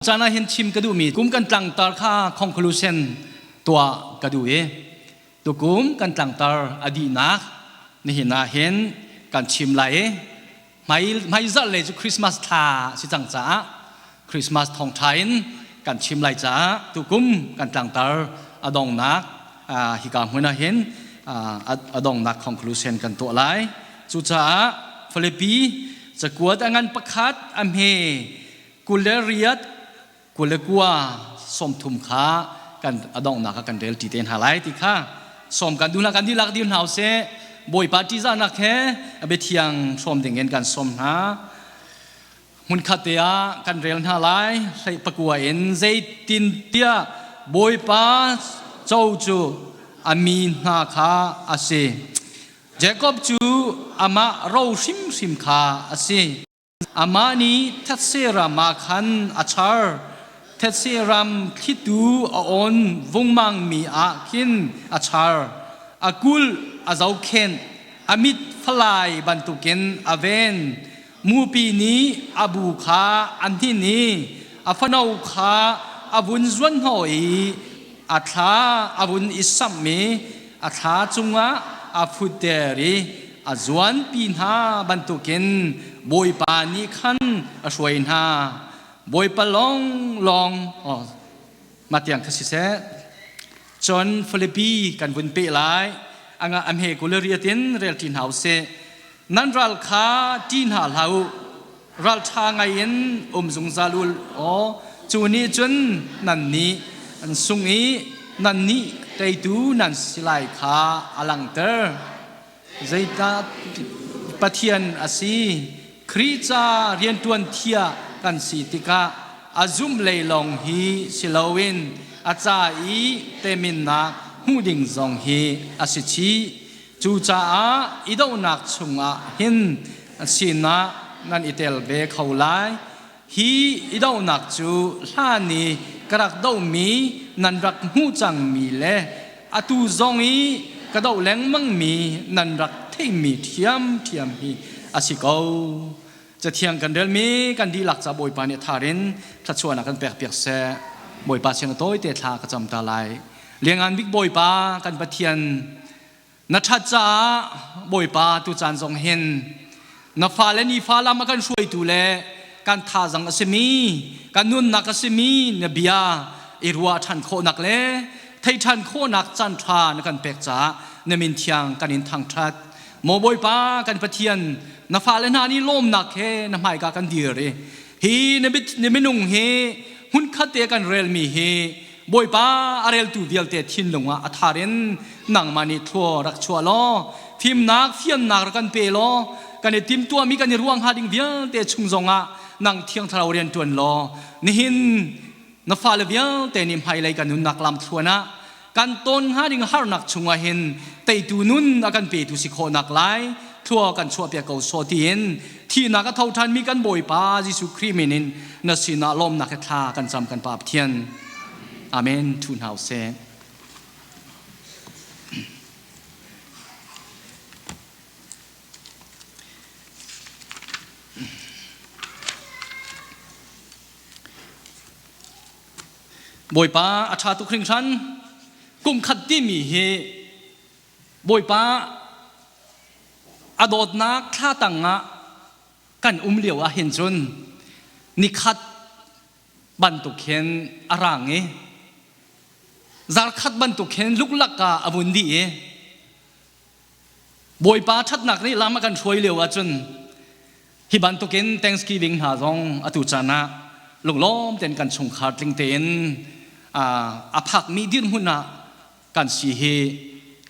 Caan ah hin chim ka duhmi kum kan tlangtar kha conclusion tuah ka duh i tukum kan tlangtar a dihnak nihin ah hin kan chim lai i hmaizarh lei cu Christmas thla si cang caah Christmas thawngṭha in kan chim lai caah tukum kan tlangtar a dongnak hika hmun ah hin a dongnak conclusion kan tuah lai. Cucaah Filipi cakuat a ngan pakhat a hme 28 29 30 kha kan a donghnak ah kan rel ṭi te hna lai ti kha sawm kan duh hna. Kan dihlak dir hna usih. Bawipa ṭihzahnak he a biathiang hrawm ding in kan sawm hna. Hmunkhat te ah kan rel hna lai. Hlei pakua in. Zeitintiah Bawipa co cu a mi hna kha a si, Jakob cu amah ro hrimhrim kha a si. Amah nih thetse ram ah khan a char, thetse ram thlitu a awn vungmangmi ah khin a char. A kulh a zohkhenh, a mit falai bantukin a ven. Mupi nih a bu kha a hninh i a fano kha a vun zuanhnawh i a thla a vun i samh i a thla cungah a futter i a zuanpi hna bantukin Bawipa nih khan a hruai hna. Bawipa lawnglawng oh, mah tiang kha siseh. Cun Filipi kan vun peh lai. Anga a hme kul riat in rel ṭi hna usih. Nan ral kha ṭi hna hlah u. Ralṭha ngai in um zungzal u aw. Cu nih cun nannih an sung i nannih teitu nan si lai kha a langhter. Zeicah Pathian a si? Khrih ca rianṭuan thiah kan si tikah a zumh lei lawng hi si loin a ca i teminnak hmuh ding zong hi a si chih. Cucaah i dohnak chungah hin sinah nan i tel ve kho lai. Hi i dohnak cu hlan i ka rak dohmi nan rak hmuh cangmi le atu zong i ka doh lengmangmi nan rak theihmi ṭhiamṭhiam hi a si ko. Cathiang kan relmi kan dihlak ca Bawipa nih thar in thluachuahnak kan pekpiak seh. Bawipa sin a tawite thla ka cam ta lai. Liangan bik Bawipa kan Pathian, na ṭhat caah Bawipa tu caan zong hin na fale nifa lam a kan hruaitu le kan thazang a simi, kan nunnak a simi na bia i ruah ṭhan khawhnak le thei ṭhan khawhnak caan ṭha na kan pek caah na min thiang kan in thangṭhat. Maw Bawipa kan Pathian, na fale hna nih lawmnak he na hmaika kan dir i hi na minung hi hmunkhat te kan relmi hi Bawipa a reltu vialte thinlung ah a thar in nangmah nih thlua rak chuah law fimnak fiannak rak kan pe law kan i timtuahmi kan i ruang hnga ding vialte chung zongah nang Thiang Thlarau rian ṭuan law nihin na fale vialte nih hmailei kan nunnak lam thluan ah kan ton hnga ding harnak chungah hin teitu nun a kan petu si khawhnak lai thlua kan chuahpiak ko sawh tiin thihnak a tho ṭhanmi kan Bawipa Jesuh Khrih min in na sinah lawmnak he thla kan cam, kan Pa Pathian. Amen. Thu hna usih. Bawipa a ṭha tuk hringhran. Kum khat timi hi Bawipa a dawtnak thla tangah kan um lio ah hin cun nikhat bantuk hin a rang i zarkhat bantuk hin luklak ah a vun dih i Bawipa ṭhatnak nih lam a kan hruai lio ahcun hi bantukin Thanksgiving hna zong atu caan ah lunglawm tein kan chungkhar tling tein a phakmi dirhmun ah kan si hi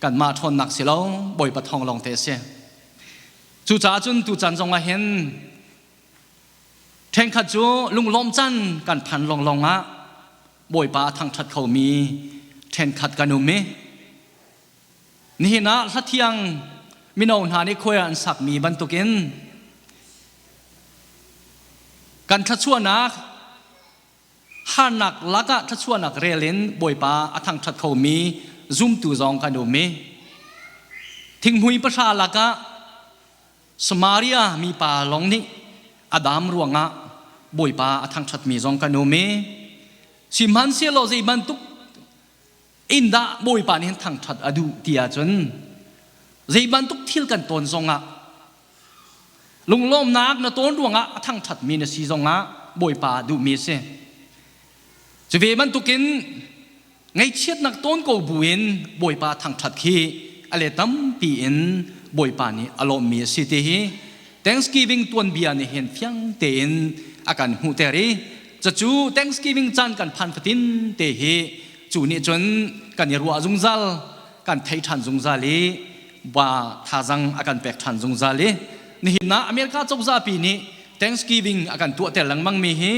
kanmah ṭhawnnak si lo, Bawipa thawng lawng te a si. Cucaah cun tucaan zong ah hin ṭhenkhat cu lunglawm can kan phan lawnglawng ah Bawipa a thangṭhat khomi ṭhenkhat kan um i nihin ah hlathiang mino hna nih khuai an sakmi bantukin kan thluachuahnak harnak lakah thluachuahnak rel in Bawipa a thangṭhat khomi zumtu zong kan um i thinghmui pahra lakah Samaria mipa lawng nih a dam ruangah. Bawipa a thangṭhatmi zong kan um i sihmanhsehlaw zei bantuk in dah Bawipa nih hin thangṭhat a duh ti ahcun zei bantuk thil kan tawn zongah lunglawmnak na tawn ruangah a thangṭhatmi na si zongah Bawipa duhmi a si. Cu ve bantukin ngaihchiatnak tawn ko buin Bawipa thangṭhat khi a le tampi in Bawipa nih a lawmmi a si ti hi Thanksgiving tuanbia nih hin fiang tein a kan hmuhter i cucu Thanksgiving caan kan phan fatin te hi cu nih cun kan i ruah zungzal kan thei ṭhan zungzal i ba thazang a kan pek ṭhan zungzal i nihin ah America cozah pi nih Thanksgiving a kan tuahter lengmang mi hi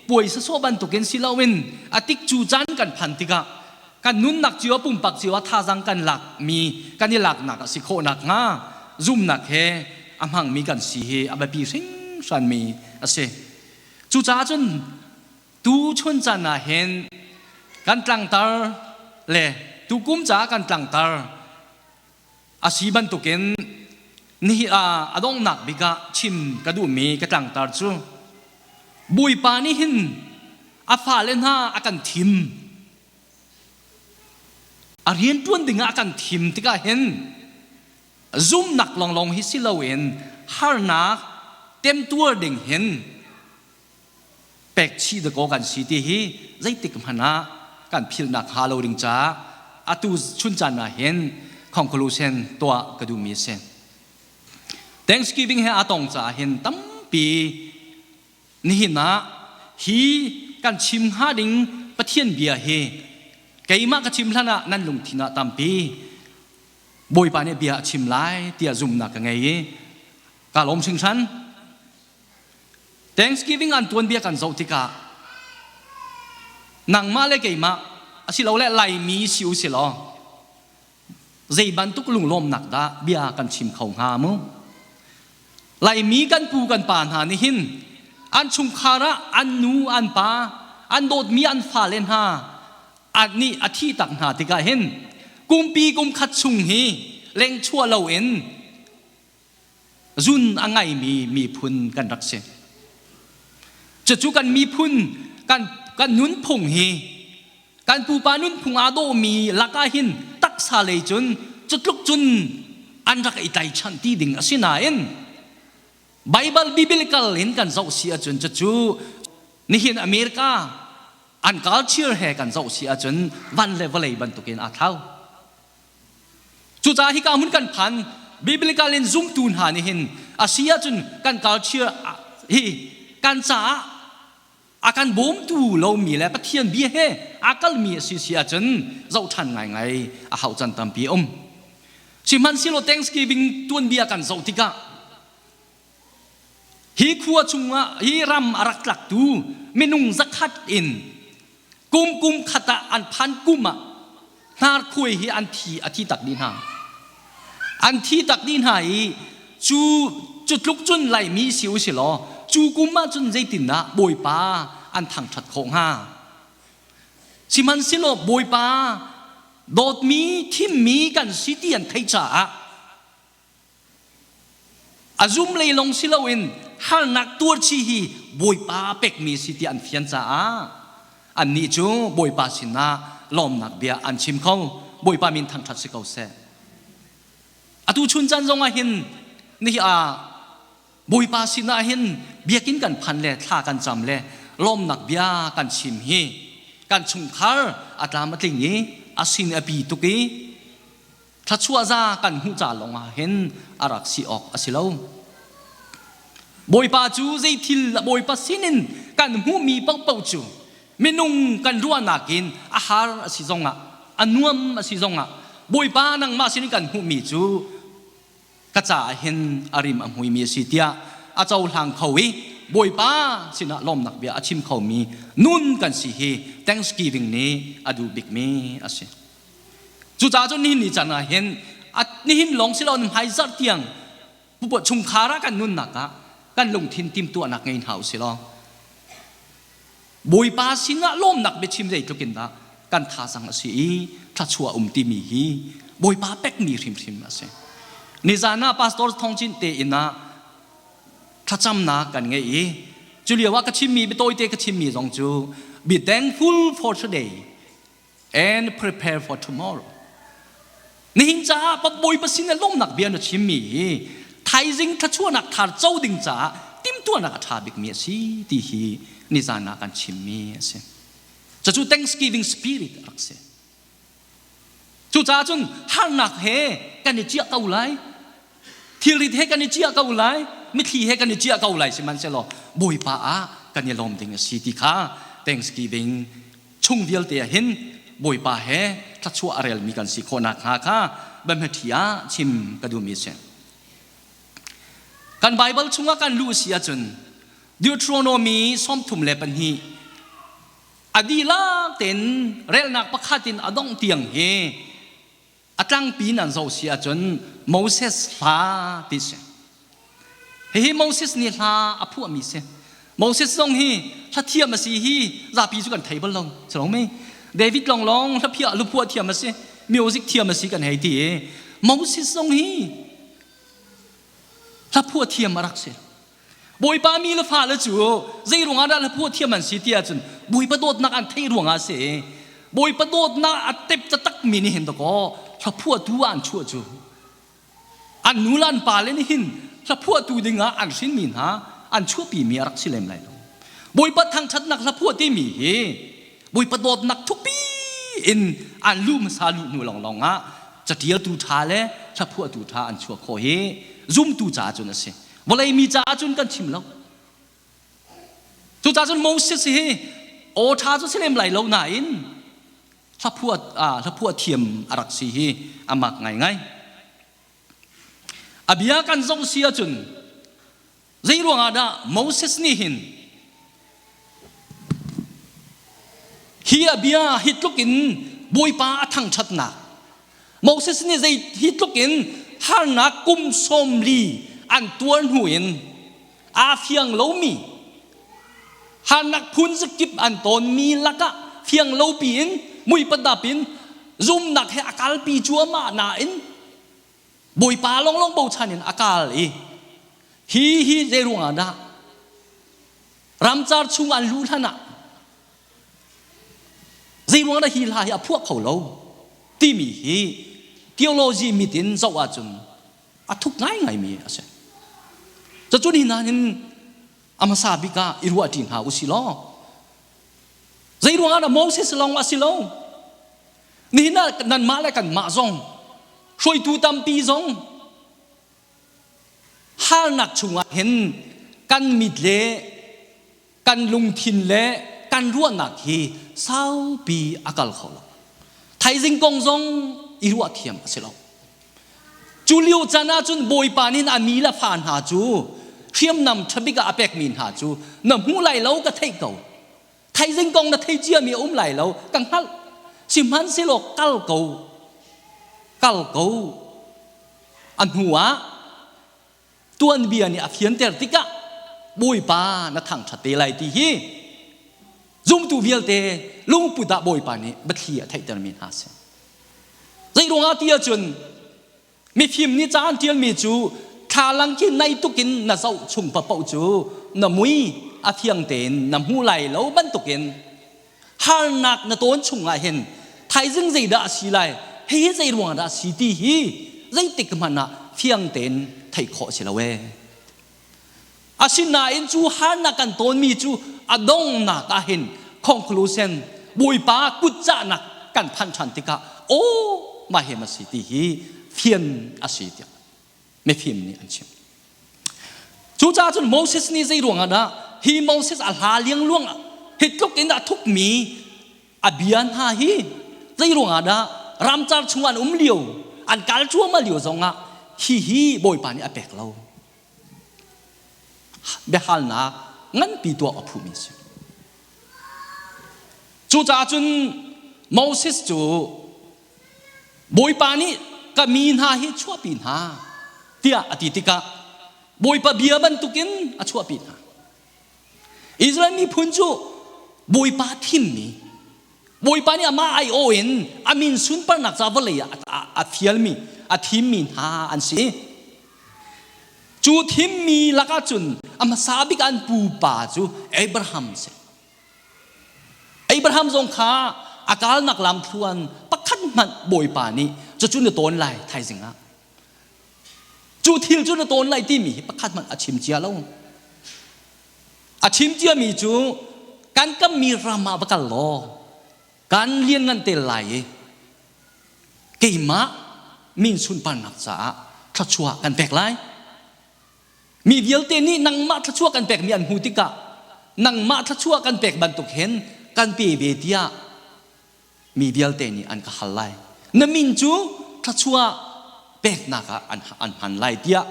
puai sasawh bantukin si loin a tik cu caan kan phan tikah kan nunnak cio pumpak cio ah thazang kan lak mi kan i laknak a si khawh nakhnga zumnak he a hmangmi kan si hi a biapi hringhran mi a si. Cucaah cun tu chun caan ah hin kan tlangtar le tukum caah kan tlangtar a si bantukin nihi ah a donghnak bik ah chim ka duhmi ka tlangtar cu Bawipa nih hin a fale hna a kan thim a rianṭuan dingah a kan thim tikah hin zumnak lawnglawng hi si loin harnak temtuar ding hin pek chih dakaw kan si ti hi zeitik hmanh ah kan philhnak hnga lo ding caah atu chun caan ah hin conclusion tuah ka duhmi a si. Thanksgiving he aa tong caah hin tampi nihin ah hi kan chim hnga ding Pathian bia hi keimah ka chim hlan ah nan lungthin ah tampi Bawipa nih bia a chim lai tiah zumhnak ka ngei i ka lawm hringhran. Thanksgiving an tuanbia kan zoh tikah nangmah le keimah asilole Laimi si u si law zei bantuk lunglawmnak dah bia kan chim kho hnga mu? Laimi kan pu kan pa hna nih hin an chungkhar ah an nu an pa an dawtmi an fale hna an nih a thi tak hna tikah hin kumpi kum khat chung hi lengchuah loin zun a ngaimi miphun kan rak si. Cucu kan miphun kan kan nunphung hi kan pupa nunphung aa dawhmi lakah hin taksa lei cun cutluk cun an rak i tlaichan ti ding a si nain Bible biblical in kan zoh si ahcun cucu nihin America an culture he kan zoh si ahcun van le vawlei bantukin aa thlau. Cucaah hika hmun kan phan biblical in zumtu hna nih hin a si ahcun kan culture hi kan caah a kan bawmtu lomi le Pathian bia he aa kalmi a si si ahcun zoh ṭhan ngaingai a hauh can tampi a um. Sihmanhsehlaw Thanksgiving tuanbia kan zoh tikah hi khua chungah hi ram a rak tlaktu minung zakhat in kum kum khat ah an phan kum ah hnarkhuai hi an thi a thi tak dih hna an thi tak dih hna i cu cu tluk cun laimi si u si law cu kum ah cun zeitindah bawipa an thangṭhat khawh hnga sihmanhsehlaw bawipa dawtmi thimmi kan si ti an theih caah A zum lei lawng si loin harnak tuarchi hi Bawipa pekmi si ti an fian caah annih cu Bawipa sinah lawmnak bia an chim kho. Bawipa min thangṭhat si ko seh. Atu chun caan zongah hin nihi ah Bawipa sinah hin biakinn kan phan le thla kan cam le lawmnak bia kan chim hi kan chungkhar a tlam a tling i a sin a pi tuk i Thluachuah za kan hmuh ca lawngah hin a rak si awk a si lo. Bawipa cu zei thil Bawipa sinin kan hmuhmi paohpaoh cu minung kan ruahnak in a har a si zongah a nuam a si zongah Bawipa nangmah sinin kan hmuhmi cu ka caah hin a rim a hmuimi a si tiah a cohlang kho i Bawipa sinah lawmnak bia a chim khomi nun kan si hi Thanksgiving nih a duh bikmi a si. Cucaah cun nihin ni caan ah hin nihin lawng si loin hmaizarh tiang pupa chungkhar ah kan nunnak ah kan lungthin timhtuahnak ngei hna usih law Bawipa sinah lawmnak biachim zeitluk in dah kan thazang a si i thluachuah um timi hi Bawipa pekmi hrimhrim a si. Nizan ah Pastor Thong Cin te inn ah thlacamnak kan ngei i. Cu lio ah ka chimmi biatawite ka chimmi zong cu be thankful for today and prepare for tomorrow. Nihin caah Bawipa sin ah lawmnak bia na chimmi hi thaizing thluachuahnak thar co ding caah timhtuahnak a ṭha bikmi a si ti hi nizan ah kan chimmi a si. Cucu Thanksgiving spirit a rak si. Cucaah cun harnak he kan i ciah ko lai. Thilrit he kan i ciah ko lai. Mitthli he kan i ciah ko lai sihmanhsehlaw Bawipa ah kan i lawm ding a si ti kha Thanksgiving chung vialte ah hin Bawipa he thluachuah a relmi kan si khawh nakhnga kha biahmaṭhi ah chim ka duhmi a si. Kan Baibal chungah kan luh si ahcun Deuteronomy 32 a dihlak tein relnak pakhat in a dongh tiang hi a tlangpi in an zoh si ahcun Moses hla ti si. Hihi Moses nih hla a phuahmi si. Moses zong hi hla thiam a si hi zapi cu kan thei bal lo. Si lo mei? David lawnglawng hlaphiah luphuah thiam a si, music thiam a si kan hei ti i Moses zong hi hlaphuah thiam a rak si. Bawipa mi le fale cu zei ruangah dah hlaphuah thiam an si ti ahcun Bawipa dawtnak an theih ruangah a si. Bawipa dawtnak a tep taktak mi nih hin dakaw hlaphuahtu ah an chuah cu. An nu le an pale nih hin hlaphuahtu dingah an hrinmi hna an chuahpimi a rak si lem lai lo. Bawipa thangṭhatnak hlaphuah timi hi Bawipa dawtnak thukpi in an luh hmasa luh hnu lawnglawng ah caṭialtu ṭha le hlaphuahtu ṭha an chuah khawh hi zumtu caah cun a si. Vawlei mi caah cun kan chim lo. Cucaah cun Moses hi aw ṭha cu si lem lai lo nain hlaphuah thiam a rak si hi a mak ngaingai. A bia kan zoh si ahcun zei ruangah dah Moses nih hin hi a bia hi tluk in Bawipa a thangṭhatnak Moses nih zei hi tluk in harnak kum 40 an tuar hnu in aa fiang lomi harnak phun zakip an tawnmi lakah fiang lopi in muipadap in zumnak he a kalpi cuahmah nain Bawipa longlong bochan in a kal i hi hi zei ruangah dah ramcar chung an luh hlan ah zei ruangah dah hi hla hi a phuah kho lo timi hi theology mit in zoh ahcun a thuk ngaingaimi a si. Cucu ni hna hin a hmasa bik ah i ruahṭi hna u si law zei ruangah dah Moses lawng a si lo nihin ah nanmah le kanmah zong hruaitu tampi zong harnak chungah hin kan mit le kan lungthin le kan ruahnak hi saupi a kal kho lo thaizing kong zong i ruah thiam a si lo cu lio caan ah cun bawipa nih a mi le fa hna cu hriamnam ṭhabik ah a pekmi hna cu na hmu lai lo ka theih ko thaizing kong na thei ciami a um lai lo ka hngalh sihmanhsehlaw kal ko kal ko a hnu ah tuanbia nih a fianter tikah Bawipa na thangṭhat te lai ti hi zumtu vialte lungput ah Bawipa nih biathli a theihtermi hna a si. Zei ruangah ti ahcun mifim nih ca an ṭialmi cu thlalang khi nai tukin na zoh chung paoh cu na mui a fiang tein na hmu lai lo bantukin harnak na tawn chungah hin thaizing zeidah a si lai hihi zei ruangah dah a si ti hi zeitik hmanh ah fiang tein theih khawh a si lo ee asinain cu harnak kan tawnmi cu a donghnak ah hin conclusion bawipa kutcahnak kan phanh ṭhan tikah aw mah hi ma si ti hi fian a si tiah mifim nih an chim Cucaah cun Moses nih zei ruangah dah hi Moses a hla liangluang hi tluk in a thukmi a bia hna hi zei ruangah dah ramcar chung an um lio an kal cuahmah lio zongah hi hi Bawipa nih a pek lo biahalnak nganpi tuah a phumi a si. Cucaah cun Moses cu Bawipa nih ka mi hna hi chuahpi hna tiah a ti tikah Bawipa bia bantukin a chuahpi hna. Israel miphun cu Bawipa thimmi Bawipa nih amah aiawh in a min sunparnak ca vawlei ah a fialmi a thimmi hna an si. Cu thimmi lakah cun a hmasa bik an pupa cu Abraham si. Abraham zong kha a kalnak lamthluan pakhat hmanh Bawipa nih cucu na tawn lai thaizing ah. Cu thil cu na tawn lai timi hi pakhat hmanh a chim cia lo. A chim ciami cu kan kammi ram ah va kal law kan lianngan te lai i keimah min sunparnak caah thluachuah kan pek lai. Mi vialte nih nangmah thluachuah kan pekmi an hmuh tikah nangmah thluachuah kan pek bantuk hin kan pe ve tiah mi vialte nih an ka hal lai. Na min cu thluachuah peknak ah an, an hman lai tiah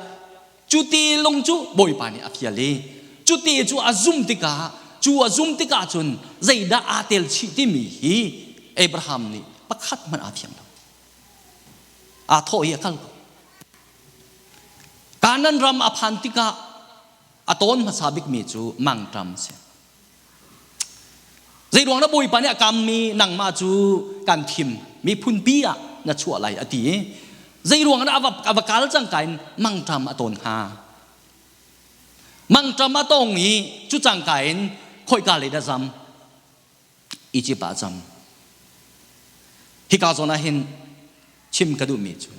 cu ti lung cu Bawipa nih a fial i cu ti cu a zum tikah cu a zum tikah cun zeidah aa tel chih timi hi Abraham nih pakhat hmanh aa thiam lo. Aa thawh i a kal ko. Kanan ram a phan tikah a tawn hmasa bikmi cu mangṭam a si. Zeiruang dah Bawipa nih a kammi nangmah cu kan thim miphunpi ah na chuah lai a ti i zeiruang dah a va kal cangka in mangṭam a tawn hnga? Mangṭam a tong i cu cangka in khoika lei dah zam? Egypt ah a cam. Hika zawn ah hin chim ka duhmi cu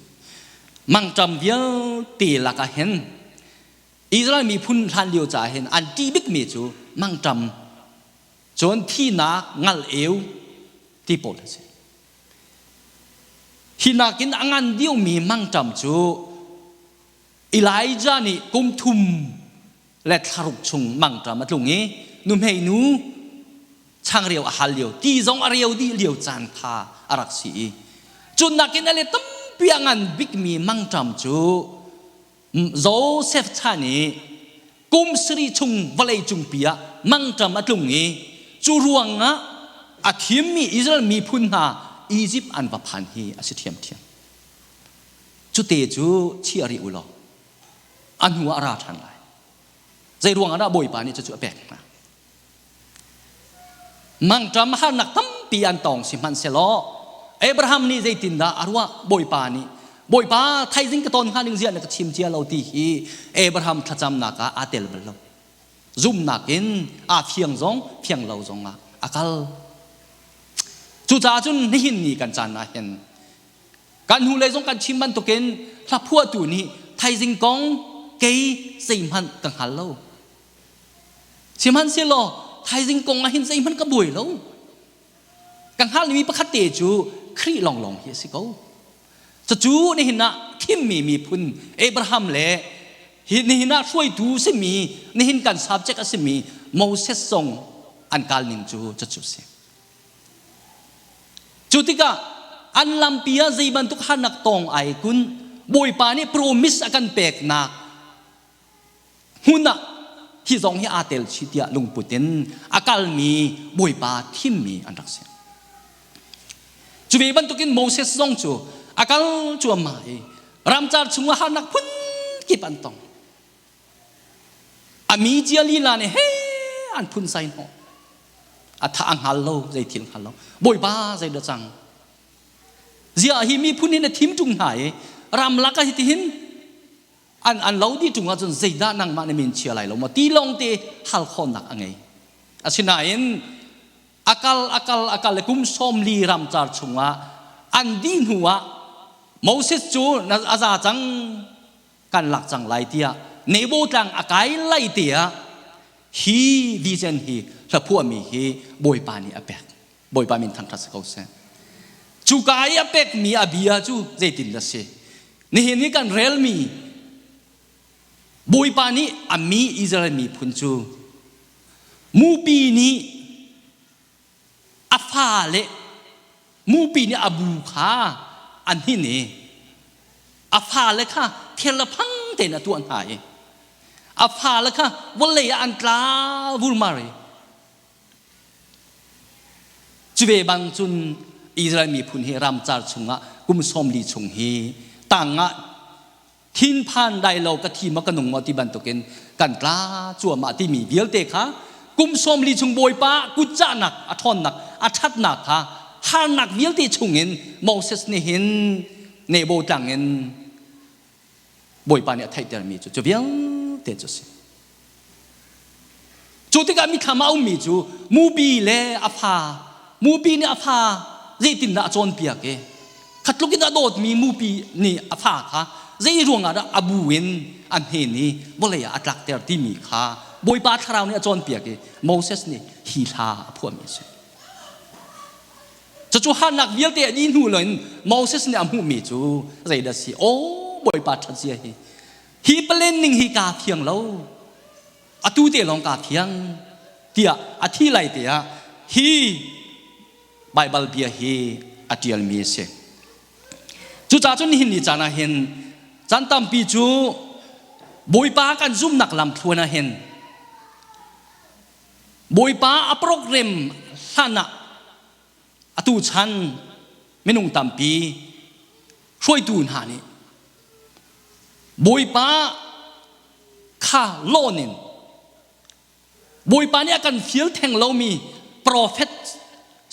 mangṭam vialte lakah hin Israel miphun hlan lio caah hin an ṭih bikmi cu mangṭam cun thihnak ngal eu ti pawl a si. Hi nakin a ngan diomi mangṭam cu Elijah nih kum thum le thlaruk chung mangṭam a tlung i nuhmei nu changreu a hal lio ti zong a reu dih lio caan kha a rak si i cu nakin a let tampi a ngan bikmi mangṭam cu Joseph chan i kum sarih chung vawlei cungpi ah mangṭam a tlung i cu ruangah a thimmi Israel miphun hna Egypt an va phan hi a si ṭhiamṭhiam. Cute cu chia rih u law a hnu ah a ra ṭhan lai. Zei ruangah dah Bawipa nih cucu a pek hna? Mangṭam harnak tampi an tong sihmanhsehlaw Abraham nih zeitindah a ruah? Bawipa nih Bawipa thaizing ka ton hnga ning ziah na ka chim cia lo ti hi Abraham thlacamnak ah aa tel bal lo. Zumhnak in aa fiang zong fiang lo zong ah a kal. Cucaah cun nihin ni kan caan ah hin Kan hnulei zong kan chim bantukin hlaphuahtu nih thaizing kong kei zeihmanh ka hngal lo. Sihmanhsehlaw thaizing kong ah hin zeihmanh ka buai lo. Ka hngalhmi pakhat te cu Khrih lawnglawng hi a si ko. Cucu nihin ah thimmi miphun Abraham le hi nihin ah hruaitu simi nihin kan subject a simi Moses zong an kal ning cu cucu a si. Cu tikah an lampi ah zei bantuk harnak tong ai kun Bawipa nih promise a kan peknak hmun ah hi zong hi aa tel chih tiah lungput in a kalmi Bawipa thimmi an rak si. Cu ve bantukin Moses zong cu a kal cuahmah i ramcar chungah harnak phunkip an tong. A mi cia lila nih he an phunsai hnawh. A tha a hngal lo, zei thil hngal lo. Bawipa zei dah cang? Ziah hi miphun hin a thim ṭung hna i ramlak ah hitihin an an lo dih ṭung ahcun zeidah nangmah na min chia lai lo maw ti lawng te hal khawhnak a ngei. Asinain a kal a kal a kal le kum 40 ramcar chungah an dih hnu ah Moses cu a za cang kan lak cang lai tiah Nebo tlang a kai lai tiah hi vision hi hlaphuahmi hi Bawipa nih a pek. Bawipa min thangṭhat si ko seh. Cuka i a pekmi a bia cu zeitin dah si? Nihin i kan relmi Bawipa nih a mi Israel miphun cu mupi nih a fale mupi nih a bu kha an hin i a fale kha thil le phang tein a tuah hna i a fale kha vawlei ah an tla vurmar i cu ve bang cun Israel miphun hi ramcar chungah kum 40 chung hi tangah thinphan dai lo ka thi maw ka nung maw ti bantukin kan tla cuahmah timi vialte kha kum 40 chung bawipa kutcahnak a ṭhawnnak a ṭhatnak kha harnak vialte chungin Moses nih hin Nebo tlang in Bawipa nih a theihtermi cu cu vialte cu a si. Cu tikah mithlam ah a ummi cu mupi le a fa, mupi nih a fa zeitindah a cawnpiak i kha tluk in a dawtmi mupi nih a fa kha zei ruangah dah a bu in a hnen i vawlei ah a tlakter timi kha Bawipa thlarau nih a cawnpiak i Moses nih hi hla a phuahmi a si. Cucu harnak vialte a dih hnu loin Moses nih a hmuhmi cu zeidah a si? Aw Bawipa ṭhat zia hi. Hi palen ning hi kaa fiang lo. Atu te lawng kaa fiang tiah a thi lai te ah hi Baibal bia hi a ṭialmi a si. Cucaah cun nihin ni caan ah hin caan tampi cu Bawipa kan zumhnak lamthluan ah hin Bawipa a program hlan ah atu chan minung tampi hruaitu hna nih Bawipa kha lawn in Bawipa nih a kan fial theng lomi profet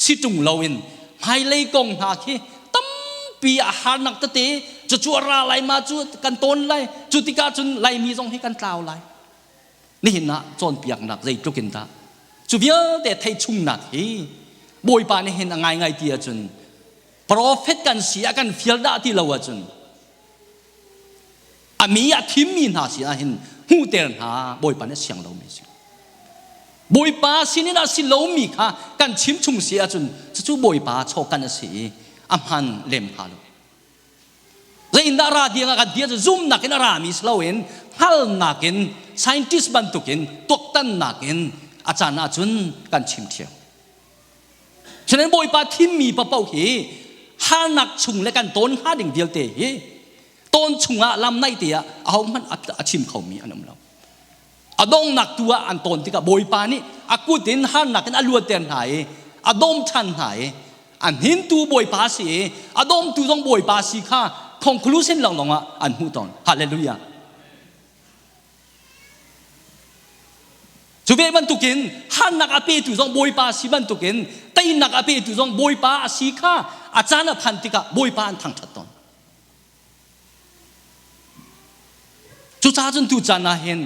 si ṭung loin hmailei kong hna khi tampi a harnak tete cucu a ra lai ma cu kan tawn lai cu tikah cun Laimi zong hi kan tlau lai nihin ah cawnpiaknak zeitluk in dah cu vialte theih chungnak hi Bawipa nih hin a ngaingai ti ahcun profet kan si a kan fial dah ti lo ahcun a mi a thimmi hna sin ah hin hmuhter hna Bawipa nih siang lomi si Bawipa sinin a si lomi kha kan chim chung si ahcun cucu Bawipa chaw kan a si i a hman lem hnga lo Zeitindah ra tiang ah kan ti ahcun zumnak in a rami si loin hngalnak in scientist bantukin tuaktannak in a caan ahcun kan chim ṭhiam. Sinain Bawipa thimmi paoh hi harnak chung le kan tawn hnga ding vialte hi tawn chungah lam naih te ah ahohmanh a chim khomi an um lo. A donghnak tu ah an tawn tikah Bawipa nih a kut in harnak in a luatter hna i a dawm ṭhan hna i a hnintu Bawipa si i a dawmtu zong Bawipa si kha conclusion lawnglawng ah an hmuh tawn. Hallelujah. Cu ve bantukin harnak a petu zong Bawipa si bantukin teinak a petu zong Bawipa a si kha a caan a phan tikah Bawipa an thangṭhat tawn. Cucaah cun tuchan ah hin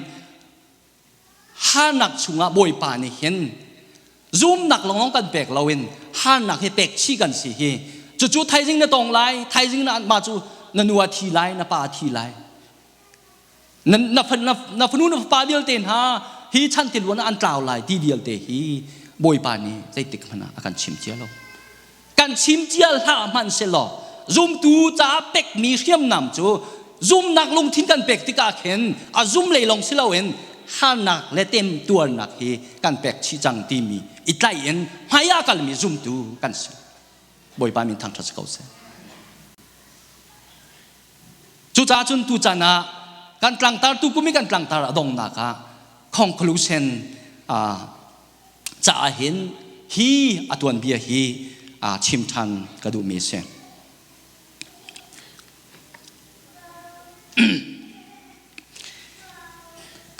harnak chungah Bawipa nih hin zumnak lawnglawng kan pek loin harnak hi pek chih kan si hi cucu thaizing na tong lai thaizing na mah cu na nu a thi lai na pa a thi lai na, na, na, na fanu na fapa vialte hna hi chan tiluan ah an tlau lai ti vialte hi Bawipa nih zeitik hmanh ah a kan chim cia lo kan chim cia hlah hmanh selaw zumtu caah pekmi hriamnam cu zumnak lungthin kan pek tikah khin a zum lei lawng si loin harnak le temtuarnak hi kan pek chih cang timi i tlaih in hmai ah kalmi zumtu kan si Bawipa min thangṭhat si ko seh Cucaah cun tuchan ah kan tlangtar tu kum i kan tlangtar a donghnak ah conclusion caah hin hi a tuanbia hi chim ṭhan ka duhmi a si.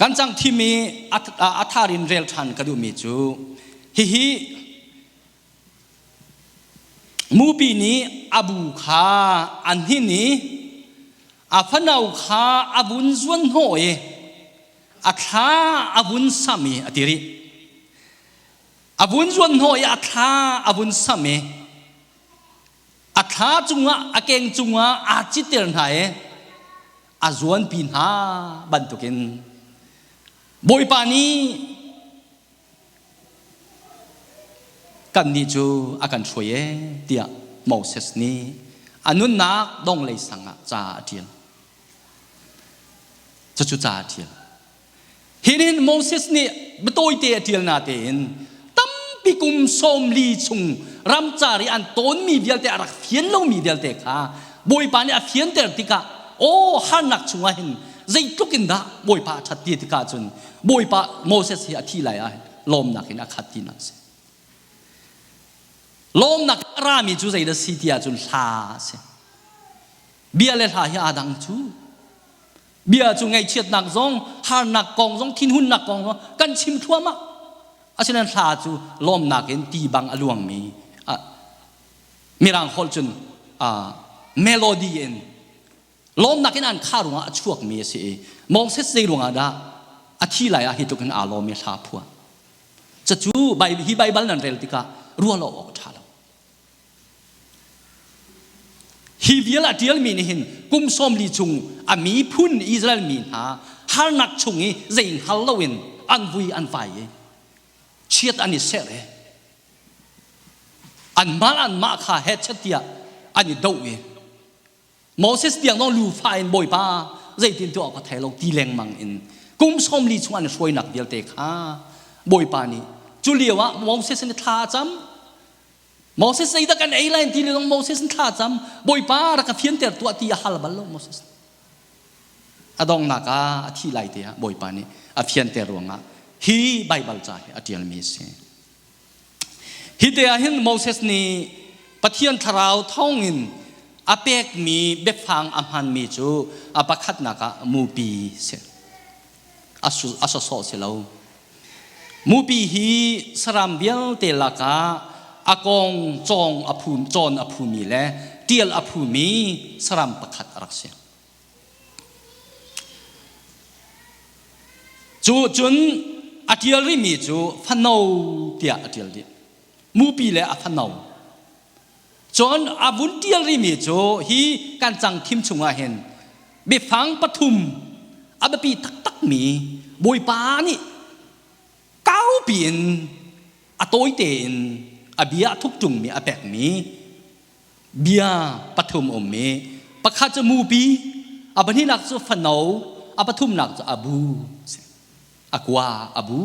Kan cang thimi a thar in rel ṭhan ka duhmi cu hihi Mupi nih a bu kha an hnin i a fano kha a vun zuanhnawh i a thla a vun samh i a ti rih. A vun zuanhnawh i a thla a vun samh i a thla cungah a keng cungah aa citter hna i a zuanpi hna bantukin Bawipa nih Kannih cu a kan hruai ee tiah Moses nih a nunnak donglei sang ah ca a ṭial. Cucu ca a ṭial. Hi Moses nih biatawite a ṭial natein tampi kum 40 chung ramcar i an tawnmi vialte a rak fian lomi vialte kha Bawipa nih a fianter tikah aw harnak chungah hin zeitluk in dah Bawipa a ṭhat ti tikah cun Bawipa Moses hi a thi lai ah lawmnak in a khat tinak a si. Lawmnak a rami cu zeidah si ti ahcun hla a si. Bia le hla hi aa dang cu. Bia cu ngaihchiatnak zong, harnak kong zong, thinhunnak kong zong kan chim thluahmah. Asinain hla cu lawmnak in ti bang a luangmi mirang holh cun melody in. Lawmnak in an khah ruangah a chuakmi a si i Moses zei ruangah dah a thi lai ah hi tluk in aa lawm i hla phuah. Cucu hi Baibal nan rel tikah ruah lo awk ṭha lo. Hi vial a ṭialmi nih hin kum 40 chung a miphun Israel mi hna harnak chung i zei hngal loin an vui an vai i chiat an i serh i anmah anmah kha hechet tiah an i doh i Moses tiang zong lufa in Bawipa zeitin tuah ka thei lo ti lengmang in kum 40 chung an hruainak vialte kha Bawipa nih cu lio ah Moses nih thla a cam Moses zeidah kan ei lai ti le zong Moses thla a cam Bawipa rak ka fianter tuah ti a hal bal lo Moses a donghnak ah a thih lai te ah Bawipa nih a fianter ruangah hi Baibal ca hi a ṭialmi a si. Hi te ah hin Moses nih Pathian thlarau thawngin a pekmi biafang a hmanmi cu a pakhatnak ah mupi si. A sawsawh si lo. Mupi hi saram vialte lakah a kong cawng a phu, cawn a phumi le ṭial a phumi saram pakhat a rak si. Cu cun a ṭial rihmi cu fano tiah a ṭial dih. Mupi le a fano. Cun a vun ṭial rihmi cu hi kan cang thim chungah hin biafang pathum a biapi taktakmi Bawipa nih kaupi in a tawite in a bia a thuk ṭungmi a pekmi bia pathum um i pakhat cu mupi a pahnihnak cu fano a pathumnak cu a bu a kua a bu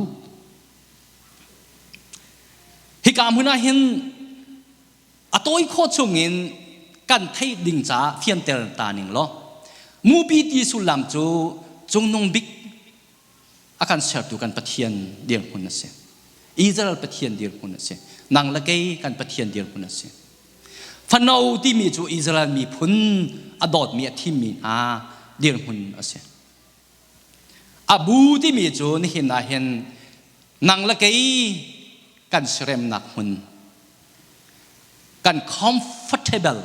hika hmun ah hin a tawi khawh chungin kan theih ding caah fianter ta ning law mupi ti sullam cu cungnung bik a kan sertu kan Pathian dirhmun a si. Israel Pathian dirhmun a si. Nang le kei kan Pathian dirhmun a si. Fano timi cu Israel miphun a dawtmi a thimmi hna dirhmun a si. A bu timi cu nihin ah hin nang le kei kan siremnak hmun kan comfortable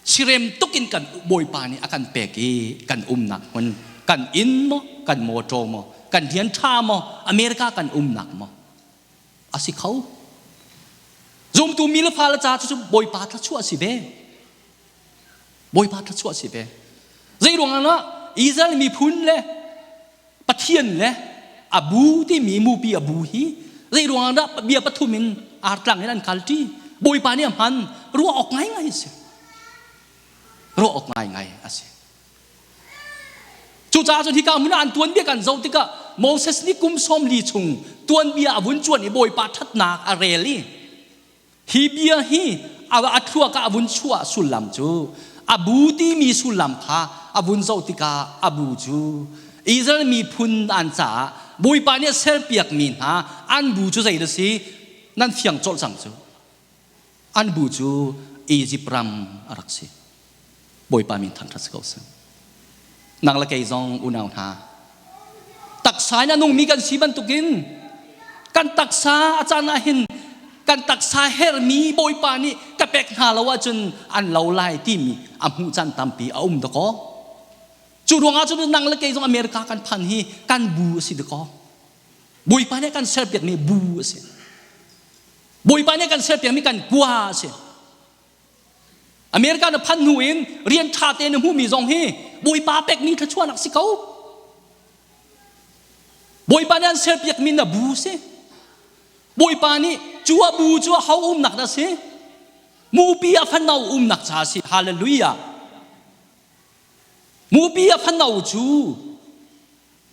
Sirem tuk in kan Bawipa nih a kan pek i kan umnak hmun kan inn maw kan mawṭaw maw kan rian ṭha maw America kan umnak maw a si kho. Zumtu mi le fale ca cu Bawipa thluachuah a si ve. Bawipa thluachuah a si ve. Zei ruangah ah Israel miphun le Pathian le a bu timi mupi a bu hi zei ruangah dah bia pathum in artlang in an kalṭi Bawipa nih a hman ruah awk ngaingai a si ruah awk ngaingai a si cucaah cun hika hmun ah an tuanbia kan zoh tikah Moses nih kum 40 chung tuanbia a vun cuan i Bawipa ṭhatnak a rel i Hi bia hi a thluak ah a vun chuah sullam cu a bu timi sullam kha a vun zoh tikah a bu cu Israel miphun an caah Bawipa nih a serpiakmi hna an bu cu zei a si nan fiang colh cang cu an bu cu Egypt ram a rak si. Bawipa min thangṭhat si ko seh. Nang le kei zong unau hna taksa in a nungmi kan si bantukin kan taksa a caan ah hin kan taksa hermi Bawipa nih ka pek hna lo ahcun an lo lai timi a hmuh caan tampi a um dakaw. Cu ruangah cun nang le kei zong America kan phan hi kan bu a si dakaw. Bawipa nih kan serpiakmi bu a si. Bawipa nih kan serpiakmi kan kua a si. America na phanh hnu in rian ṭha te na hmuhmi zong hi Bawipa pekmi thluachuahnak si ko. Bawipa nih an serpiakmi na bu si. Bawipa nih cu a bu cu a ho umnak dah si? Mupi a fano umnak ca si. Hallelujah. Mupi a fano cu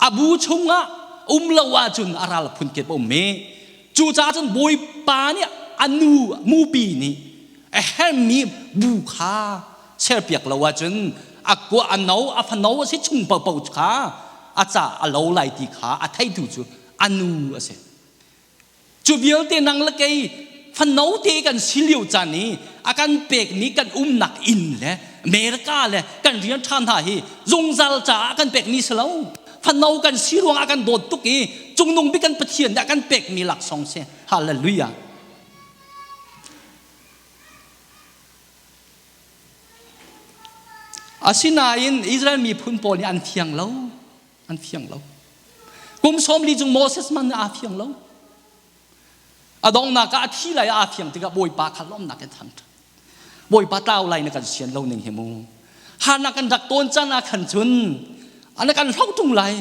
a bu chungah um lo ahcun a ral phunkip a um i cucaah cun bawipa nih a nu mupi nih a hermi bu kha serpiak lo ahcun a kua a no a fano a si chung paohpaoh kha a ca a lo lai ti kha a theitu cu a nu a si. Cu vialte nang le kei fano te kan si lio caan i a kan pekmi kan umnak inn le America le kan rian ṭha hna hi zungzal caah kan pekmi si lo. Fano kan si ruangah kan dawt tuk i cungnung bik kan Pathian nih a kan pekmi laksawng si. Hallelujah. Asinain Israel miphun pawl nih an fiang lo. An fiang lo. Kum 40 chung Moses man aa fiang lo. A donghnak ah a thi lai aa fiang tikah Bawipa kha lawmhnak in thangṭhat. Bawipa tlau lai na kan sian lo ning hi mu. Harnak kan rak tawn caan ah khan cun ana kan hlo ṭung lai.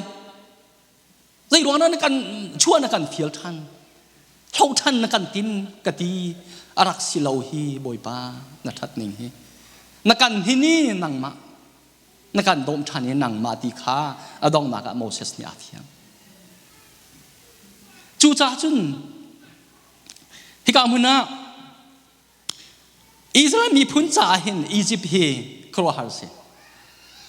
Zei ruang na kan chuah na kan fial ṭhan. Hlo ṭhan na kan tim ka ti a rak si lo hi Bawipa na ṭhat ning hi. Na kan hin i nangmah na kan dawm ṭhan i nangmah ti kha a donghnak ah Moses nih aa fiang. Cucaah cun hika hmun ah Israel miphun caah hin Egypt hi khuaruahhar a si.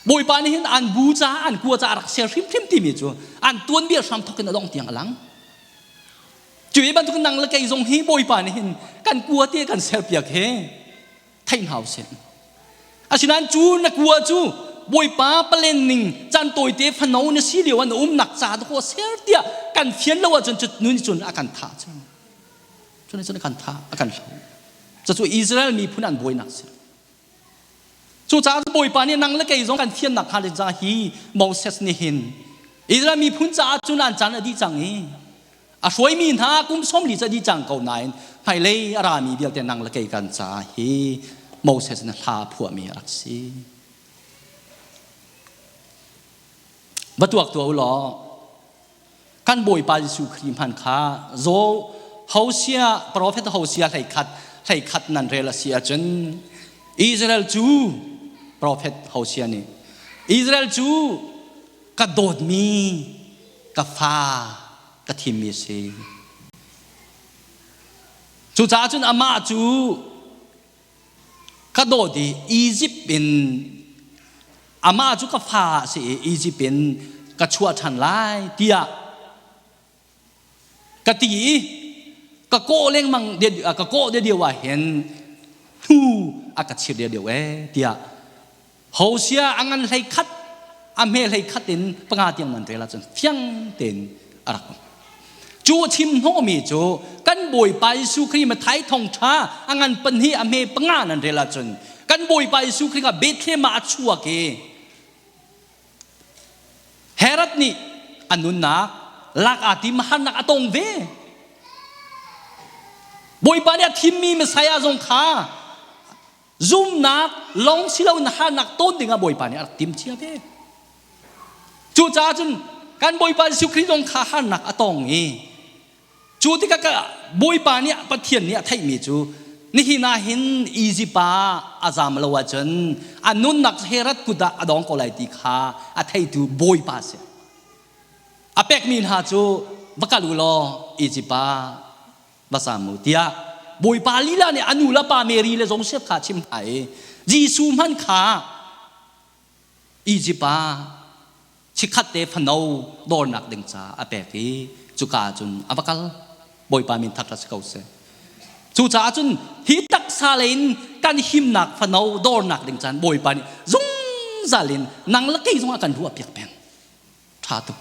Bawipa nih hin an bu caah an kua caah a rak ser hrimhrim timi cu an tuanbia hram thawk in a dongh tiang a lang. Cu bantuk nang le kei zong hi Bawipa nih hin kan kua te kan serpiak hi thei hna usih. Asinain cu na kua cu Bawipa palen ning caan tawite fano na si lio an umnak ca dawh ser tiah kan fian lo ahcun cu nun cun a kan thah cu. Cu nih cun a kan thah, a kan hlo. Cucu Israel miphun an buainak si. Cucaah Bawipa nih nang le kei zong kan fiannak hnga le ca hi Moses nih hin Israel miphun caah cun an caan a dih cang i a hruaimi hna kum 40 ca dih cang ko nain hmailei a rami vialte nang le kei kan caah hi Moses nih hla phuahmi a rak si. Va tuak tuah u law kan Bawipa Jesuh Khrih hman kha zo Hosea profet Hosea 11 11 nan rel a si ahcun Israel cu profet Hosea nih Israel cu ka dawtmi ka fa ka thimmi a si. Cucaah cun amah cu ka dawt i Izipt in amah cu ka fa a si i Izipt in ka chuah ṭhan lai tiah ka ti i ka kawh lengmang ka kawh deuh ah hin hnu a ka chir deuh ee tiah Hosea a ngan 11 a hme 11 in panga tiang nan rel ahcun fiang tein a rak um. Cu a chim hnawhmi cu kan Bawipa Jesuh Khrih Matthai thawngṭha a ngan pahnih a hme panga nan rel ahcun kan Bawipa Jesuh Khrih kha Bethlehem ah a chuak i Herod nih a nunnak lak aa tim harnak a tong ve. Bawipa nih a thimmi Messiah zong kha Zumnak lawng si loin harnak tawn dingah Bawipa nih a rak tim cia ve. Cucaah cun kan Bawipa Jesuh Khrih zong kha harnak a tong i cu tikah ka Bawipa nih Pathian nih a theihmi cu nihin ah hin Izipt ah a zam lo ahcun a nunnak Herod kut ah a dong ko lai ti kha a theitu Bawipa a si. A pekmi hna cu va kal u law Izipt ah va sam u tiah Bawipa lila nih a nu le pa Mary le Joseph kha a chim hna i Jesuh hmanh kha Izipt ah chikkhat te fano dawrnak ding ca a pek i cuka ah cun a va kal. Bawipa min thangṭhat si ko seh. Cucaah cun hi taksa lei in kan himnak fano dawrnak ding caan Bawipa nih zungzal in nang le kei zong a kan ruahpiak peng. Ṭha tuk.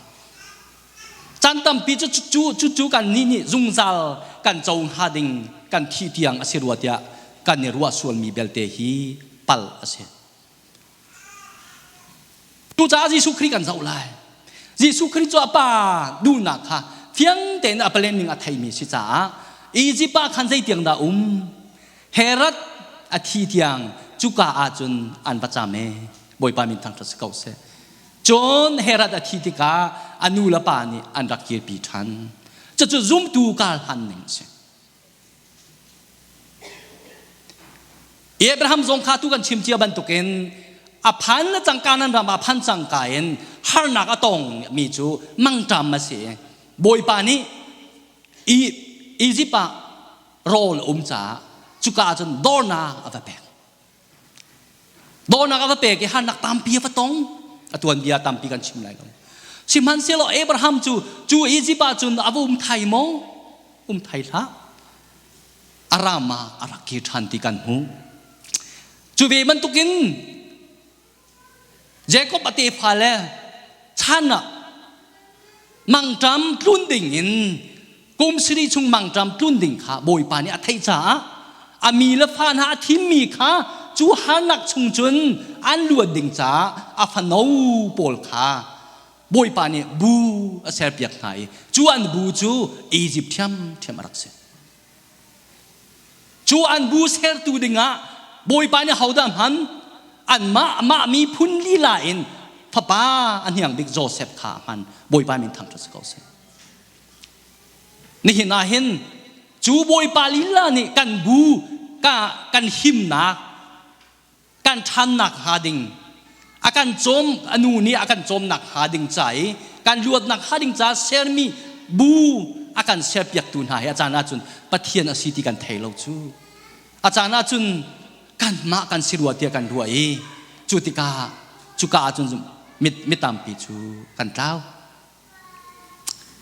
Caan tampi cu cu cu cu kan nih nih zungzal kan co hnga ding kan thih tiang a si rua tiah kan i ruah sualmi belte hi palh a si. Cucaah Jesuh Khrih kan zoh lai. Jesuh Khrih cu a pa duhnak kha fiang tein a palen ning a theimi si caah Izipt ah khan zeitiang dah um? Herod a thi tiang cuka ah cun an va cam ee. Bawipa min thangṭhat si ko seh. Cun Herod a thi tikah a nu le pa nih an rak kirpi ṭhan. Cucu zumtu karhlan ning a si. Abraham zong kha tu kan chim cia bantukin a phan le cangka nan ram ah phan cangka in harnak a tong mi cu mangṭam a si. Bawipa nih Izipt ah rawl a um caah cuka ah cun dornak a va pek. Dawhnak a va pek i harnak tampi a va tong. A tuanbia tampi kan chim lai lo. Sihmanhsehlaw Abraham cu cu Izipt ah cun a va um thai maw? Um thai hlah. Aram ah a rak kir ṭhan ti kan hmuh. Cu ve bantukin Jacob a tefa le chan ah mangṭam tlun ding in kum sarih chung mangṭam tlun ding kha Bawipa nih a theih caah a mi le fa hna a thimmi kha cu harnak chung cun an luat ding caah a fano pawl kha Bawipa nih bu a serpiak hna i cu an bu cu Egypt ṭhiamṭhiam a rak si. Cu an bu sertu dingah Bawipa nih hodah hman? Anmah mah miphun lila in fapa a hniang bik Joseph kha a hman. Bawipa min thangṭhat si ko seh. Nihin ah hin cu Bawipa lila nih kan bu ka kan himnak kan ṭhannak hnga ding a kan cawm a nu nih a kan cawmnak hnga ding ca i kan luatnak hnga ding ca sermi bu a kan serpiaktu hna hi a caan ahcun Pathian a si ti kan thei lo cu a caan ahcun kanmah kan si rua tiah kan ruah i cu tikah cuka ahcun mit mi tampi cu kan tlau.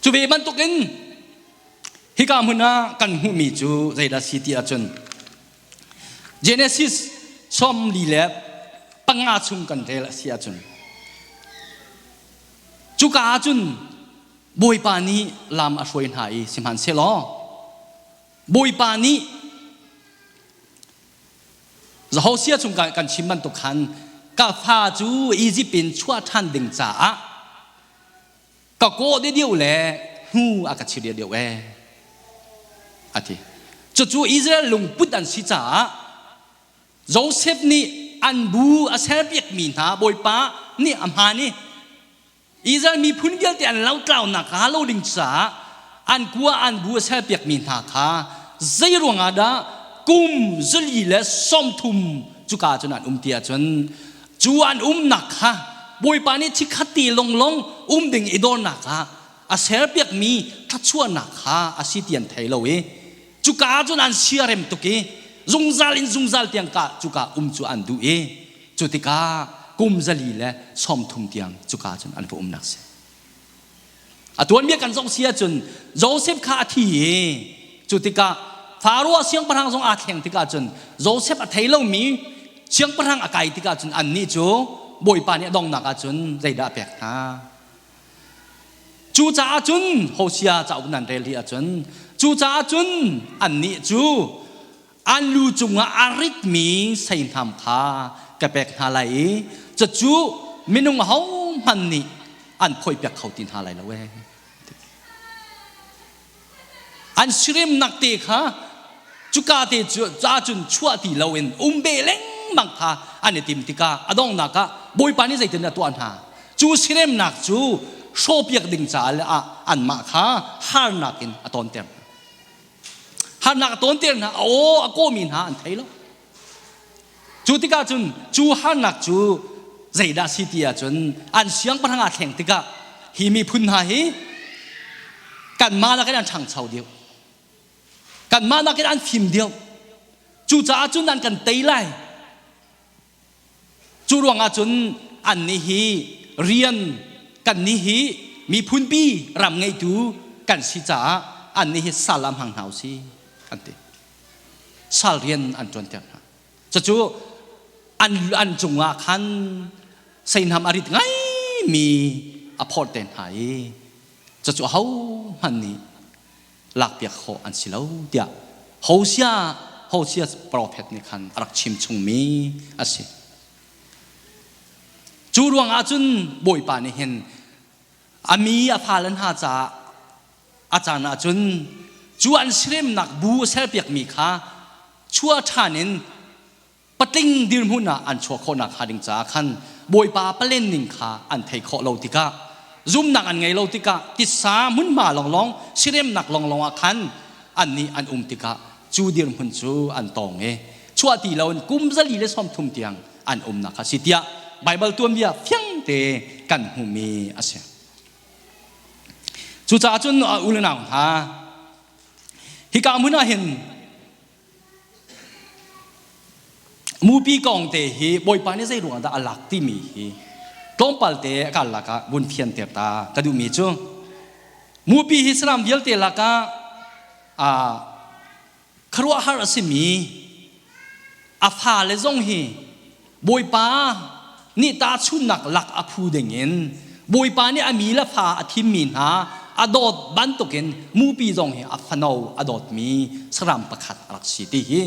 Cu ve bantukin hika hmun ah kan hmuhmi cu zeidah si ti ahcun Genesis 45 chung kan rel a si ahcun cuka ahcun Bawipa nih lam a hruai hna i sihmanhsehlaw Bawipa nih Hosea chung kan chim bantuk khan ka fa cu Izipt in chuah ṭhan ding caah ka kawh deuh le hnu a ka chir deuh ee a ti. Cucu Israel lungput an si caah Joseph nih an bu a serpiakmi hna Bawipa nih a hmaan i Israel miphun vialte an lotlaunak hnga lo ding caah an kua an bu a serpiakmi hna kha zei ruangah dah kum 130 cuka cun an um ti ahcun cu an umnak kha Bawipa nih chikkhat te longlong um ding i dawrnak ah a serpiakmi thluachuahnak kha a si ti an thei lo i cuka ahcun an siarem tuk i zungzal in zungzal tiang ka cuka um cu an duh i Cu tikah kum 130 tiang cuka cun an va umnak si. A tuanbia kan zoh si ahcun Joseph kha a thi i cu tikah Faro siangpahrang zong aa thleng tikah cun Joseph a thei lomi siangpahrang a kai tikah cun annih cu Bawipa nih a donghnak ahcun zeidah a pek hna? Cucaah cun Hosea cauk nan rel hi ahcun cucaah cun annih cu An lu cungah a ritmi seihnam kha ka pek hna lai i cucu minung ahohmanh nih an phoihpiak kho ti hna lai lo ee. An sirimnak te kha cuka te cu cun chuah ti loin um ve lengmang kha an i tim tikah a donghnak ah Bawipa nih zeitin a tuah hna cu siremnak cu hrawhpiak ding caah le ah anmah kha harnak in a tawnter hna. Harnak a tawnter hna, a aw a kawmi hna an thei lo. Cu tikah cun cu harnak cu zeidah si ti ahcun an siangpahrang aa thleng tikah hi miphun hna hi kanmah nakin an ṭhangcho deuh. Kanmah nakin an fim deuh. Cucaah cun an kan tei lai. Cu ruangah cun annih hi rian kannih hi miphunpi ram ngeitu kan si caah annih hi sal ah hmang hna usih an ti. Sal rian an ṭuanter hna. Cucu an, an cungah khan seihnam a rit ngaimi a phorh te hna i cucu ahohmanh nih lakpiak khawh an si lo tiah Hosea Hosea prophet nih khan a rak chim chungmi a si. Cu ruangah cun Bawipa nih hin a mi a fale hna caah a caan ah cun cu an siremnak bu a serpiakmi kha chuah ṭhan in patling dirhmun ah an chuah khawhnak hnga ding caah khan Bawipa palen ning kha an thei khawh lo tikah zumnak an ngei lo tikah titsa hmunhma lawnglawng siremnak lawnglawng ah khan annih an um tikah cu dirhmun cu an tawng i chuah ti loin kum 130 tiang an umnak kha si tiah Baibal tuanbia fiangte kan hmuhmi a si. Cucaah cun u le nau hna hika hmun ah hin Mupi kong te hi Bawipa nih zei ruangah dah a lak timi hi tlawmpal te a kal lakah vun fianter ta ka duhmi cu mupi hi saram vialte lakah aa khuaruahhar a simi a fale zong hi Bawipa nih tahchunhnak lak a phu dingin Bawipa nih a mi le fa a thimmi hna a dawt bantukin mupi zong hi a fano a dawtmi saram pakhat a rak si ti hi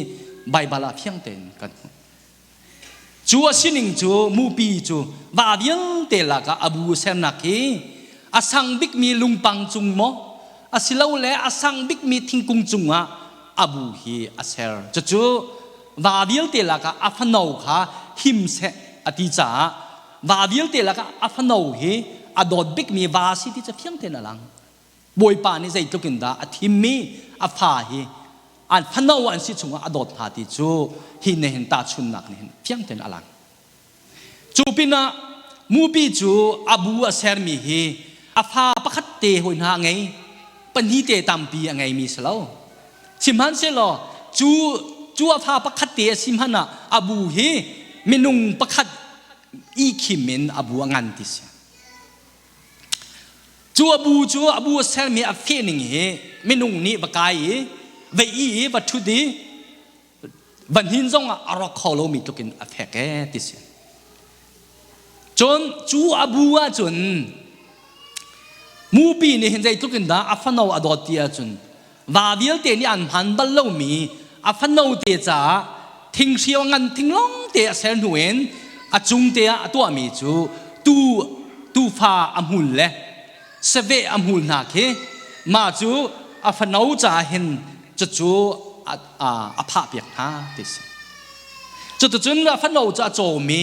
Baibal ah fiang tein kan hmuh. Cu a sining cu mupi cu va vialte lakah a bu sernak hi a sang bikmi lungpang cung maw asilole a sang bikmi thingkung cungah a bu hi a ser. Cucu va vialte lakah a fano kha him seh a ti caah va vialte lakah a fano hi a dawt bikmi va si ti cu fiang tein a lang. Bawipa nih zeitluk in dah a thimmi a fa hi an fano an si chungah a dawt hna ti cu hi nihin tahchunnak nih hin fiang tein a lang. Cu pinah mupi cu a bu a sermi hi a fa pakhat te hawi hna a ngei, pahnih te tampi a ngeimi si lo. Sihmanhsehlaw cu cu a fa pakhat te a si hmanh ah a bu hi minung pakhat i khim in a bu a ngan ti si. Cu a bu cu a bu a sermi a fehning hi minung nih va kai i va i i va ṭhut i va hnin zongah a rawk kho lomi tluk in a fek ee ti si. Cun cu a bu ahcun mupi nih hin zeitluk in dah a fano a dawt ti ahcun va vialte nih an hman bal lomi a fano te caah thinghrio ngan thinglong te a ser hnu in a cung te ah a tuahmi cu tu tufa a hmul le saveh a hmul hna khi mah cu a fano caah hin cucu a, a, a phah piak hna ti si. Cuticun a fano cu a cawmi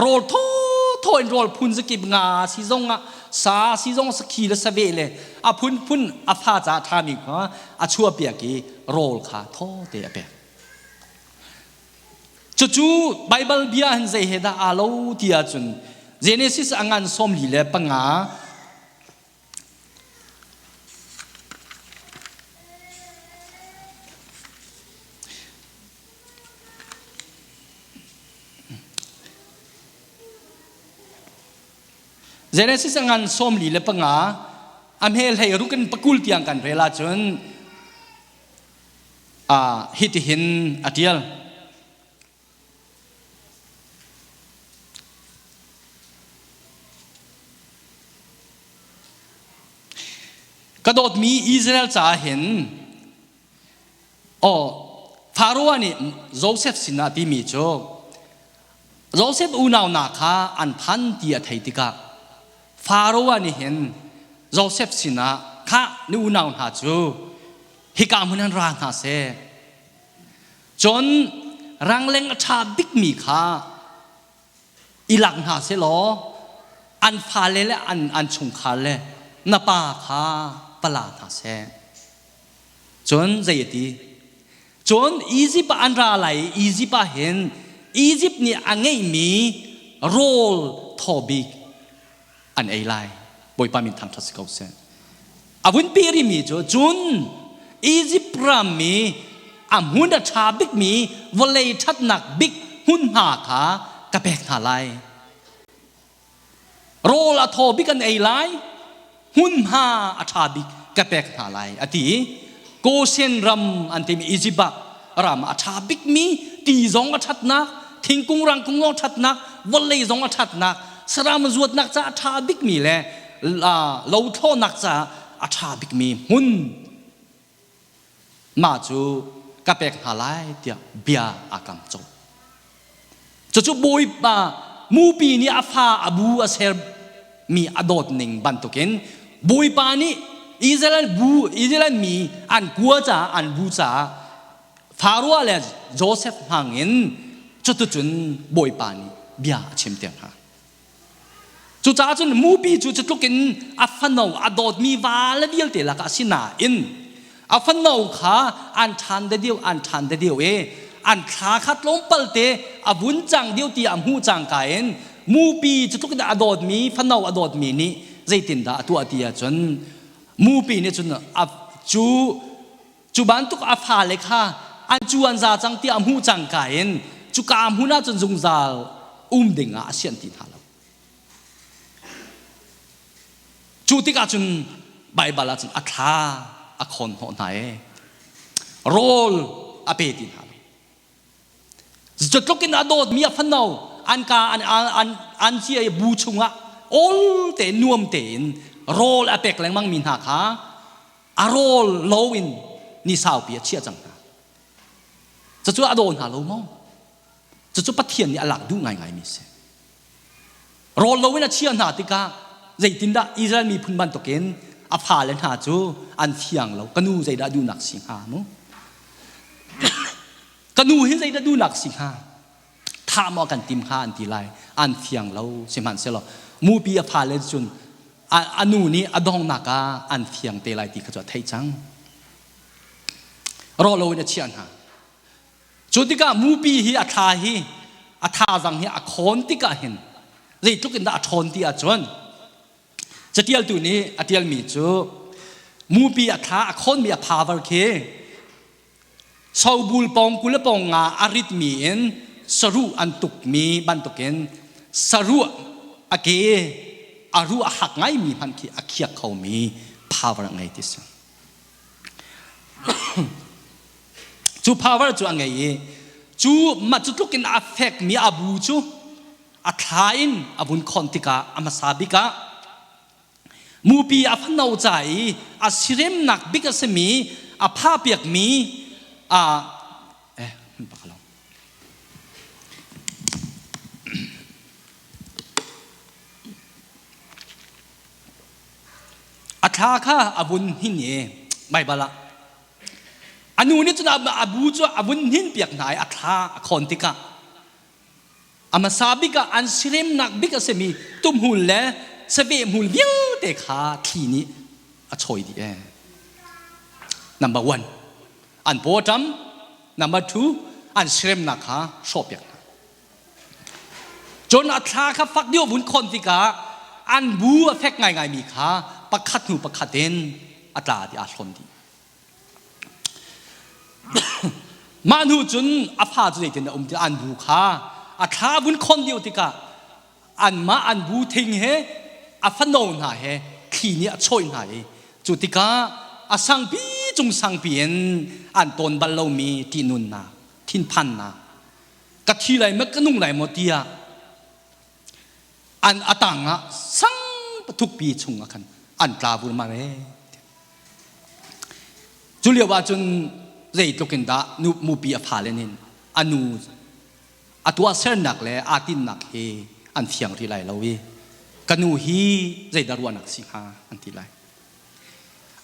rawl thawthaw in rawl phun zakip nga si zong ah sa si zong sakhi le saveh le a phunphun a fa caah ṭhami kha a chuahpiak i rawl kha thaw te a pek. Cucu Baibal bia hin zei he dah aa lo ti ahcun Genesis a ngan 45 Genesis a ngan 45 a hme hlei ruk in pakul tiang kan rel ahcun hitihin a ṭial. Ka dawtmi Israel caah hin Aw, Faro nih Josef sinah a timi cu Josef unau hna kha an phan ti a theih tikah Faro nih hin Josef sinah khah na unau hna cu hika hmun an ra hna seh. Cun rangleng a ṭha bikmi kha i lak hna seh law an fale le an, an chungkhar le na pa kha va la hna seh. Cun zei a ti? Cun Izipt ah an ra lai i Izipt ah hin Izipt nih a ngeihmi rawl thaw bik an ei lai. Bawipa min thangṭhat si ko seh. A vun pi rihmi cu cun Izipt ram i a hmun a ṭha bikmi vawlei ṭhatnak bik hmunhma kha ka pek hna lai. Rawl a thaw bik an ei lai, hmunhma a ṭha bik ka pek hna lai, a ti. Goshen ram an timi Izipt ah ram a ṭha bikmi ti zong a ṭhatnak, thingkung rangkung zong a ṭhatnak, vawlei zong a ṭhatnak, saram zuatnak caah a ṭha bikmi le lothlawhnak caah a ṭha bikmi hmun mah cu ka pek hna lai tiah bia aa kam colh. Cucu Bawipa mupi nih a fa a bu a sermi a dawt ning bantukin Bawipa nih Israel bu Israel mi an kua caah an bu caah Faro le Joseph hmangin cuticun Bawipa nih bia a chimter hna. Cucaah cun mupi cu cutluk in a fano a dawtmi va le vialte lakah a si nain a fano kha an ṭhan de deuh an ṭhan de deuh i an thla kha tlawmpal te a vun cang deuh ti a hmuh cangka in mupi cutluk in a dawtmi fano a dawtmi nih zeitindah a tuah ti ahcun mupi nih cun a cu Cu bantuk a fale kha an cu an za cang tiah a hmuh cangka in cuka hmun ah cun zungzal um ding ah a sianh ti hna lo. Cu tikah cun Baibal ah cun a thla a khawn hnawh hna i rawl a pe ti hna lo. Cutluk in a dawtmi a fano an ka an an an cia i bu chungah awl tein nuam tein rawl a pek lengmang mi hna kha a rawl lo in ni saupi a chiah cang hna. Cucu a daw hna lo maw? Cucu Pathian nih a lak duh ngaingaimi a si. Rawl loin a chiah hna tikah zeitindah Israel miphun bantukin a fale hna cu an fiang lo. Ka nu zeidah duhnak si hnga mu? Ka nu hi zeidah duhnak si hnga? Thah maw kan tim hnga an ti lai. An fiang lo. Sihmanhsehlaw mupi a fale cun a nu nih a donghnak ah an fiang te lai ti kha cu a theih cang. Rawl loin a chiah hna. Cu tikah mupi hi a thla hi a thazang hi a khawn tikah hin zeitluk in dah a ṭhawn ti ahcun catialtu nih a ṭialmi cu mupi a thla a khawnmi a power khi sobul pawng 20 le pawng nga a ritmi in saruh an tukmi bantukin saruh a ke a ruh a hak ngaimi hmanh khi a khiak khomi power a ngei ti si. Cu power cu a ngei i cu mah cu tluk in a fekmi a bu cu a thla in a vun khon tikah a hmasa bik ah mupi a fano ca i a siremnak bik a simi a phapiakmi a eh A thla kha a vun hnin i Baibal ah a nu nih cun a bu cu a vun hninpiak hna i a thla a khawn tikah a hmasa bik ah an siremnak bik a simi tumhmul le saveh hmul vialte kha thli nih a chawi dih ee. Number one, an paw a ṭam. Number two, an siremnak kha hrawhpiak hna. Cun a thla kha fak deuh vun khawn tikah an bu a fek ngaingaimi kha pakhat hnu pakhat in a tla ti aa hlawn dih. Mah hnu cun a fa cu zeitin a um ti an bu kha a thla vun khawn deuh tikah anmah an bu thing he a fano hna he thli nih a chawih hna i cu tikah a sangpi cung sangpi in an tawn bal lomi ṭihnunnak thinphannak ka thi lai maw ka nung lai maw tiah an a tang ah sang pathukpi chung ah khan an tla vurmar e cu lio ah cun zeitluk in dah nu mupi a fale nin a nu a tuahsernak le aa tinnak hi an fiang rih lai lo i ka nu hi zeidah ruahnak si hnga an ti lai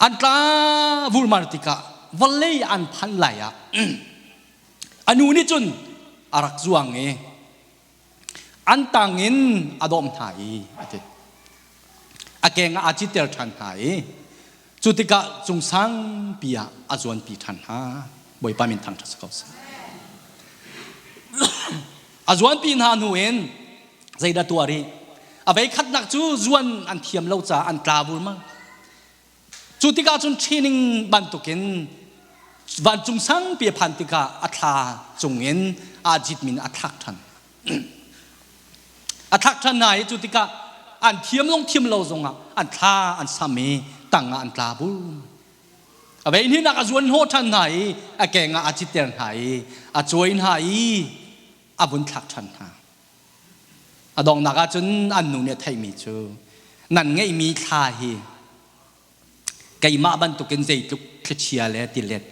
an tla vurmar tikah vawlei an phan lai ah A nu nih cun a rak zuang i an tang in a dawm hna i a ti. A keng ah aa citter ṭhan hna i cu tikah cung sangpi ah a zuanpi ṭhan hna. Bawipa min thangṭhat si ko seh. A zuanpi hna hnu in zeidah tuah rih? A vei khatnak cu zuan an thiam lo caah an tla vurmang. Cu tikah cun training bantukin vancung sangpi a phan tikah a thla cungin aa jitmin a thlak ṭhan. A thlak ṭhan hna i cu tikah an thiam zong thiam lo zongah an thla an sam i tangah an tla bur. A vei hninak a zuan hnawh ṭhan hna i a keng ah a citter hna i a cuai hna i a vun thlak ṭhan hna. A donghnak ah cun an nu nih a theihmi cu nan ngeihmi thla hi keimah bantukin zeitluk thlichia le tilet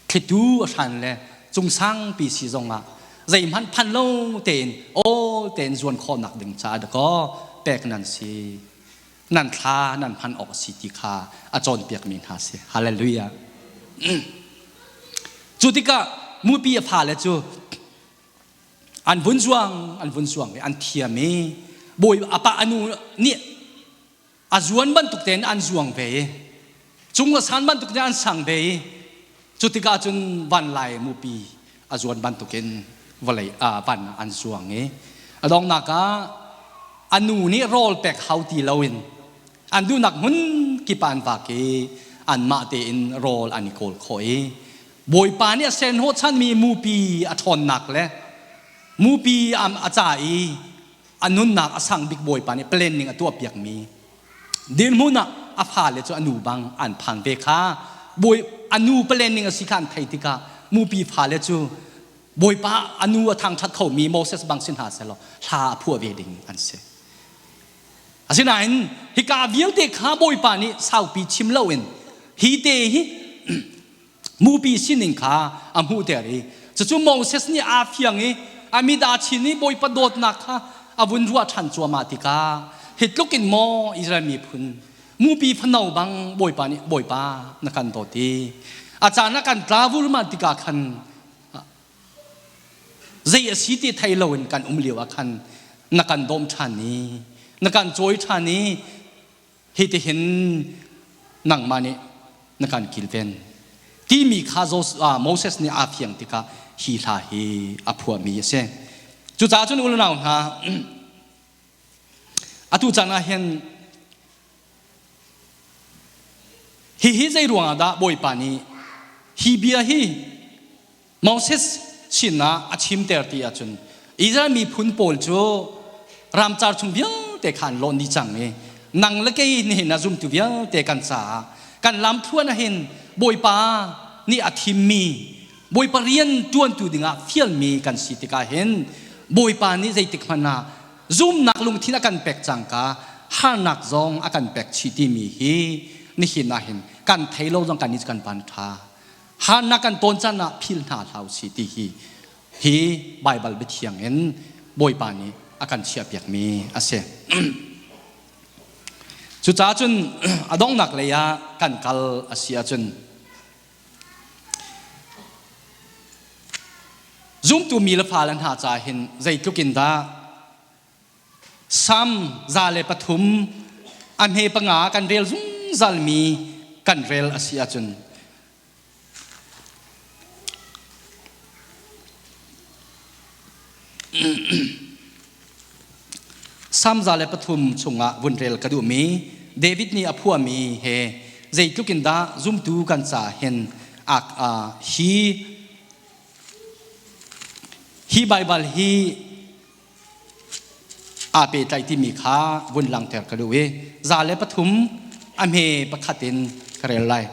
thlitu a hran le cung sangpi si zongah zeihmanh phan lo tein aw tein zuan khawhnak ding caah dakaw pek nan si nan thla nan hman awk a si ti kha a cawnpiakmi hna si hallelujah cu tikah mupi a fale cu An vun zuang, an vun zuang i an thiam i bawi a pa a nu nih a zuan bantuk tein an zuang ve i cung a san bantuk tein an sang ve i cu tikah cun vanlai mupi a zuan bantukin vawlei van an zuang i a donghnak ah a nu nih rawl pek hau ti loin an duhnak hmun kip ah an vak i anmah tein rawl an i kawl khawh i Bawipa nih a serhnawhchanmi mupi a ṭhawnnak le mupi a ca i a nunnak a sang bik Bawipa nih planning a tuahpiakmi dirhmun ah a fale cu a nu bang an phan ve kha bawi a nu planning a si kha an theih tikah mupi fale cu Bawipa a nu a thangṭhat khomi Moses bang si hna sehlaw hla a phuah ve ding an si. Asinain hika vialte kha Bawipa nih saupi chim loin hi te hi mupi sining kha a hmuhter i cucu Moses nih aa fiang i A mit aa chin i Bawipa dawtnak kha a vun ruah ṭhan cuahmah tikah hi tluk in maw Israel miphun mupi fano bang Bawipa nih Bawipa na kan dawt i a caan ah kan tla vurman tikah khan zei a si ti thei loin kan um lio ah khan na kan dawm ṭhan i na kan cawi ṭhan i hitihin nangmah nih na kan kilven timi kha Moses nih aa fiang tikah hi hla hi a phuahmi a si. Cucaah cun unau hna atu caan ah hin hihi zei ruangah dah Bawipa nih hi bia hi Moses sinah a chimter ti ahcun Israel miphun pawl cu ramcar chung vialte kha an lawn dih cang i nang le kei nihin ah zumtu vialte kan caah kan lamthluan ah hin Bawipa nih a thimmi Bawipa rian ṭuantu dingah fialmi kan si tikah hin Bawipa nih zeitik hmanh ah zumnak lungthin a kan pek cangka harnak zong a kan pek chih timi hi nihin ah hin kan thei lo zong kan nih kan van ṭha Harnak kan tawn caan ah phil hna hlah usih ti hi hi Baibal biathiang in Bawipa nih a kan chiahpiakmi a si. Cucaah cun a donghnak lei ah kan kal a si ahcun zumtu mi le fale hna caah hin zeitluk in dah Salm 103 a hme panga kan rel zungzalmi kan rel a si ahcun Salm 103 chungah vun rel ka duhmi David nih a phuahmi he zeitluk in dah zumtu kan ca hin hi hi Baibal hi aa pehtlaih timi kha vun langhter ka duh i 103 a hme pakhat in ka rel lai.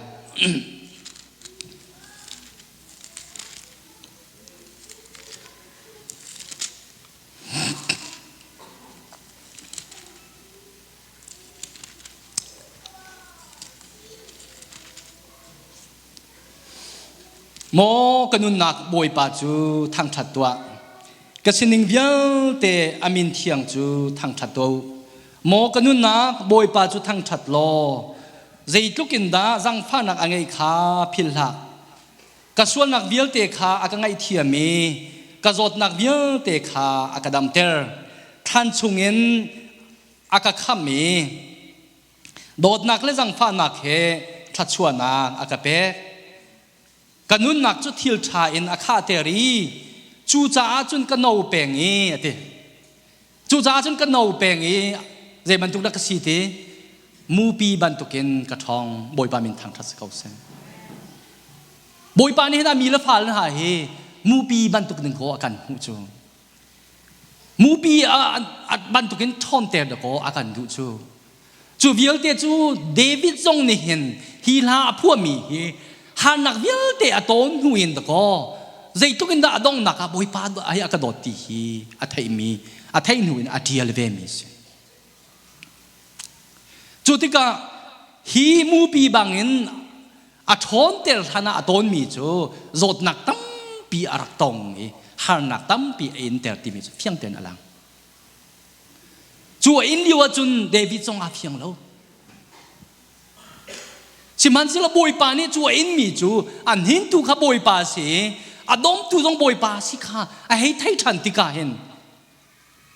Maw ka nunnak Bawipa cu thangṭhat tuah. Ka sining vialte a min thiang cu thangṭhat tuah u. Maw ka nunnak Bawipa cu thangṭhat law, zeitluk in dah zangfahnak a ngeih kha philh hlah. Ka sualnak vialte kha a ka ngaihthiam i ka zawtnak vialte kha a ka damter. Thlan chungin a ka khamh i Dawtnak le zangfahnak he thluachuahnak a ka pek. Ka nunnak cu thil ṭha in a khahter i cucaah cun ka no peng i a ti. Cucaah cun ka no peng i zei bantuk dah ka si ti? Mupi bantukin ka ṭhawng. Bawipa min thangṭhat si ko seh. Bawipa nih hin a mi le fale hna hi mupi bantuk ding kaw a kan hmuh cu. Mupi a bantukin ṭhawnter dakaw a kan duh cu. Cu vialte cu David zong nih hin hi hla a phuahmi hi harnak vialte a tawn hnu in dakaw zeitluk in dah a donghnak ah Bawipa hi a ka dawt ti hi a theihmi a theih hnu in a ṭial vemi a si. Cu tikah hi mupi bangin a ṭhawnter hlan ah a tawnmi cu zawtnak tampi a rak tong i harnak tampi a inter timi cu fiang tein a lang. Cu a in lio ahcun David zong aa fiang lo. Sihmanhsehlaw Bawipa nih cu a inmi cu a hnintu kha Bawipa a si i a domtu zong Bawipa a si kha a hei thei ṭhan tikah hin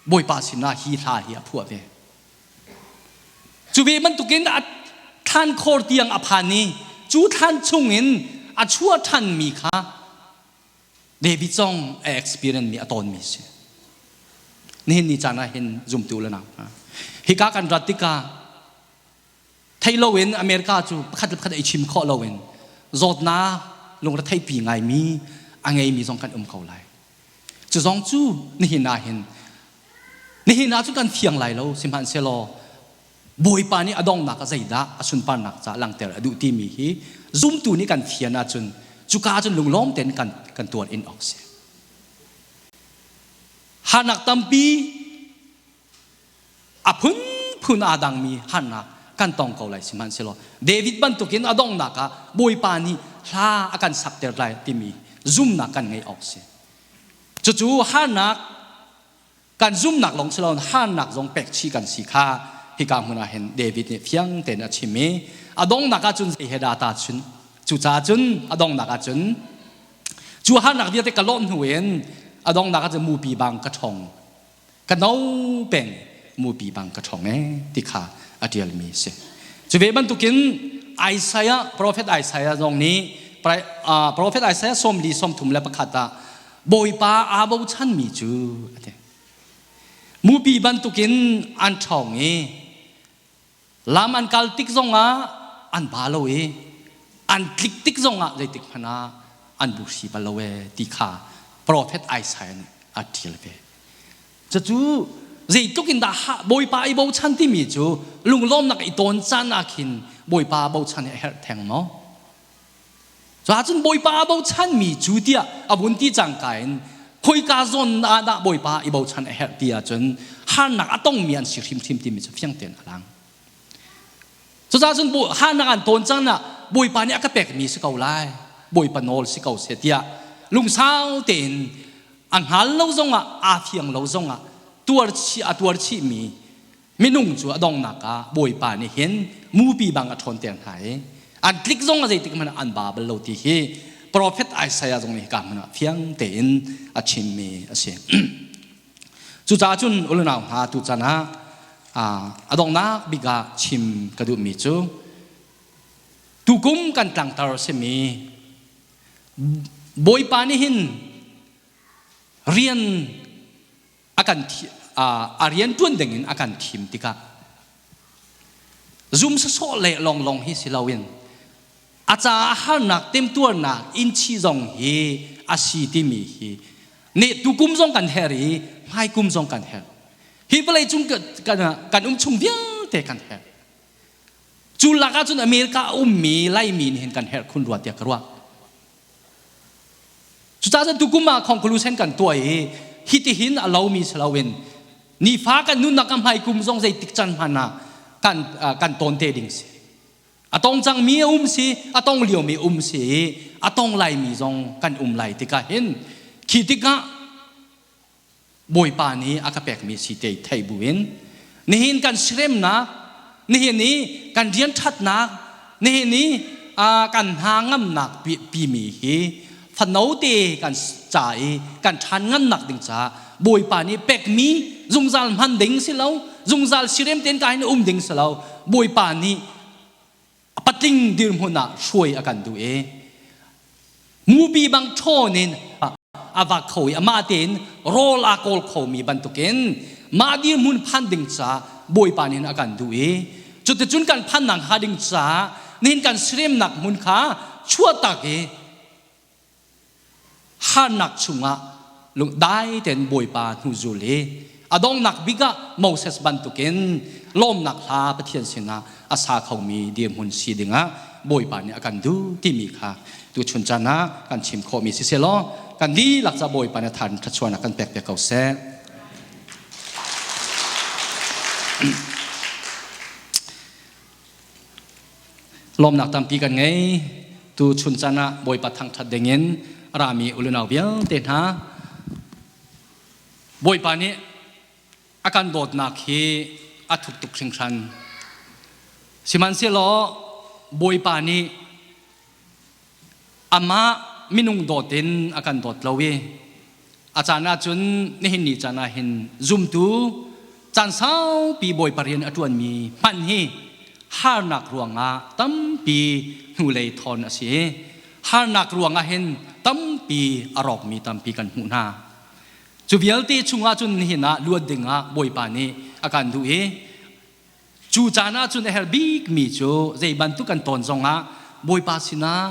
Bawipa sinah hi hla hi a phuah ve. Cu ve bantukin a thlankhor tiang a phan i cu thlan chungin a chuah ṭhanmi kha David zong a experience mi a tawnmi a si. Nihin ni caan ah hin zumtu le nau hna. Hika kan rat tikah thei loin America cu pakhat le pakhat ei chim khawh loin zawtnak lungretheihpi ngaimi a ngeimi zong kan um ko lai. Cu zong cu nihin ah hin nihin ah cun kan fiang lai lo sihmanhsehlaw Bawipa nih a donghnak ah zeidah a sunparnak caah langhter a duh timi hi zumtu nih kan fian ahcun cuka ahcun lunglawm tein kan kan tuar in awk si. Harnak tampi a phunphun aa dangmi harnak kan tong ko lai sihmanhsehlaw David bantukin a donghnak ah Bawipa nih hla a kan sakter lai timi zumnak kan ngeih awk si. Cucu harnak kan zumnak lawng si loin harnak zong pek chih kan si kha hika hmun ah hin David nih fiang tein a chim i a donghnak ahcun zei he dah tahchunh? Cucaah cun a donghnak ahcun cu harnak vialte ka lawh hnu in a donghnak ahcun mupi bang ka ṭhong ka no peng mupi bang ka ṭhong ee ti kha a ṭialmi a si. Cu ve bantukin Isaiah profet Isaiah zong nih profet Isaiah 40 31 ah Bawipa aa bochanmi cu a ti. Mupi bantukin an ṭhawng i lam an kal tik zongah an ba lo i an tlik tik zongah zeitik hmanh ah an buhri bal lo ee ti kha profet Isaiah nih a ṭial ve. Cucu zeitluk in dah Bawipa i bochan timi cu lunglawmnak i tawn caan ah khin Bawipa bochan hi a herh theng maw? Cuahcun Bawipa a bochanmi cu tiah a vun ti cangka in khoika zawn ah dah Bawipa i bochan a herh ti ahcun harnak a tongmi an si hrimhrim timi cu fiang tein a lang. Cucaah cun harnak an tawn caan ah Bawipa nih a ka pekmi si ko lai, Bawipa nawl si ko seh tiah lungsau tein a hngal lo zongah aa fiang lo zongah tuar chih a tuar chihmi Minung cu a donghnak ah Bawipa nih hin mupi bang a ṭhawnter hna i an tlik zong a zeitik hmanh ah an ba bal lo ti hi profet Isaiah zong nih hika hmun ah fiang tein a chimmi a si. Cucaah cun unau hna tuchan ah a donghnak bik ah chim ka duhmi cu tukum kan tlangtar a simi Bawipa nih hin rian a kan a rian ṭuan dingin a kan thim tikah zum sawsawh le lawnglawng hi si loin a caah harnak temtuarnak inchi zong hi a si timi hi nih tukum zong kan herh i hmaikum zong kan herh. Hi vawlei cung kan um chung vialte kan herh. Cu lak ahcun America a ummi Laimi nih hin kan herh khun rua tiah ka ruah. Cucaah cun tukum ah conclusion kan tuah i hitihin a lomi si loin nifa kan nunnak a hmai kum zong zeitik can hmanh ah kan kan tawn te ding si. A tong cangmi a um si, a tong liomi um si i a tong laimi zong kan um lai tikah hin khi tikah Bawipa nih a ka pekmi si te theih buin nihin kan siremnak, nihin i kan rian ṭhatnak, nihin i kan hna ngamnak pimi hi fano te kan ca i kan ṭhan ngannak ding caah Bawipa nih pekmi zungzal hman ding si lo, zungzal sirem tein ka hin um ding si lo. Bawipa nih a patling dirhmun ah hruai a kan duh i mupi bang ṭhawn in a vak kho i amah tein rawl aa kawl khomi bantukin mah dirhmun phan ding caah Bawipa nih a kan duh i cuticun kan phannak hnga ding caah nihin kan siremnak hmun kha chuahtak i harnak chungah lungdai tein Bawipa hnuzul i a donghnak bik ah Moses bantukin lawmnak hla Pathian sinah a sa khomi dirhmun si dingah Bawipa nih a kan duh timi kha tuchun caan ah kan chim khawhmi si selaw kan dihlak ca Bawipa nih than thluachuahnak kan pek piak ko seh. Lawmnak tampi kan ngei. Tu chun caan ah Bawipa thangṭhat dingin a rami ulunau vialte hna Bawipa nih a kan dawtnak hi a thuk tuk hringhran. Sihmanhsehlaw Bawipa nih Amah minung dawt in a kan dawt lo i a caan ahcun nihin ni caan ah hin zumtu caan saupi Bawipa rian a ṭuanmi hmanh hi harnak ruangah tampi hnulei thawn a si i harnak ruangah hin tampi a rawkmi tampi kan hmuh hna. Cu vialte chungah cun nihin ah luat dingah Bawipa nih a kan duh i Cu caan ah cun a herh bikmi cu zei bantuk kan tawn zongah Bawipa sinah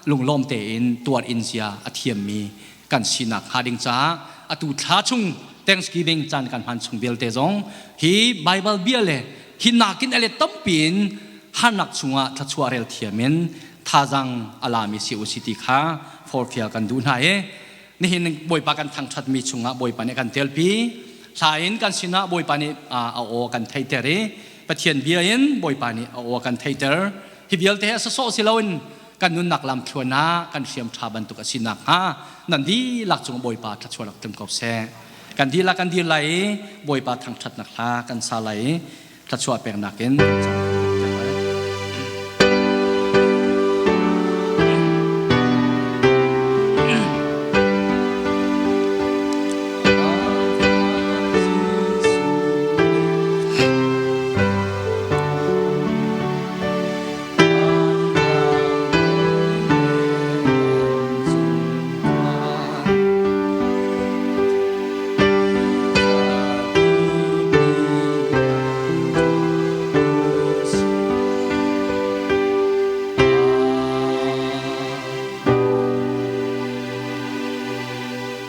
lunglawm tein tuar in zia a thiammi kan sinak hnga ding caah atu thla chung Thanksgiving caan kan hman chung vialte zong hi Bible bia le hi nakin a let tampi in harnak chungah thluachuah rel thiam in thazaang a lami si u si ti kha forhfial kan duh hna i nihin Bawipa kan thangṭhatmi chungah Bawipa nih a kan telpi. Hla in kan sinah Bawipa nih a aw a kan theihter i Pathian bia in Bawipa nih a aw a kan theihter. Hi vialte hi a sawsawh si loin kan nunnak lam thluan ah kan hriam ṭha bantuk a si nakhnga nan dihlak cung Bawipa thluachuah rak tlung ko seh. Kan dihlak kan dir lai i Bawipa thangṭhatnak hla kan sa lai i thluachuah peknak in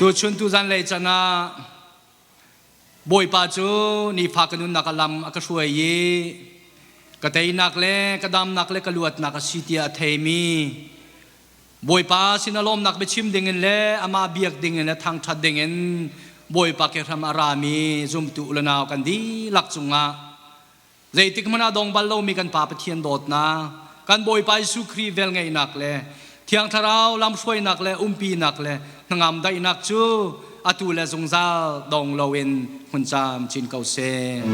Tuchun tuzan lei can ah Bawipa cu nifa ka nunnak a lam a ka hruai i ka teinak le ka damnak le ka luatnak a si tiah a theimi Bawipa sin a lawmnak biachim dingin le amah biak dingin le thangṭhat dingin Bawipa kehram a rami zumtu u le nau kan dihlak cungah zeitik hmanh ah dong bal lomi kan Pa Pathian dawtnak, kan Bawipa Jesuh Khrih velngeihnak le Thiang Thlarau lamhruainak le umpinak le hnangam daihnak cu atu le zungzal dong loin hmun camcin ko seh.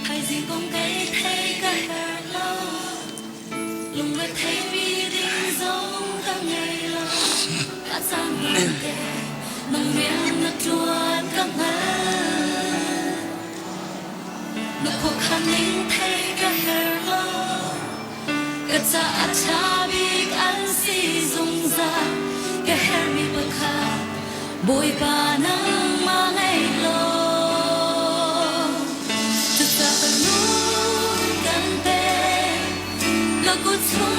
Thaizing kong kei thei ka herh lo lungre theipi ding zong ka ngei lo ka caan te nang rian na ṭuan ka hngal na khuakhan ning thei ka herh lo Ka caah ṭha bik an si zungzal ka herhmi pakhat Bawipa nangmah ngei law cucaah ka nun kan pek na kut chung.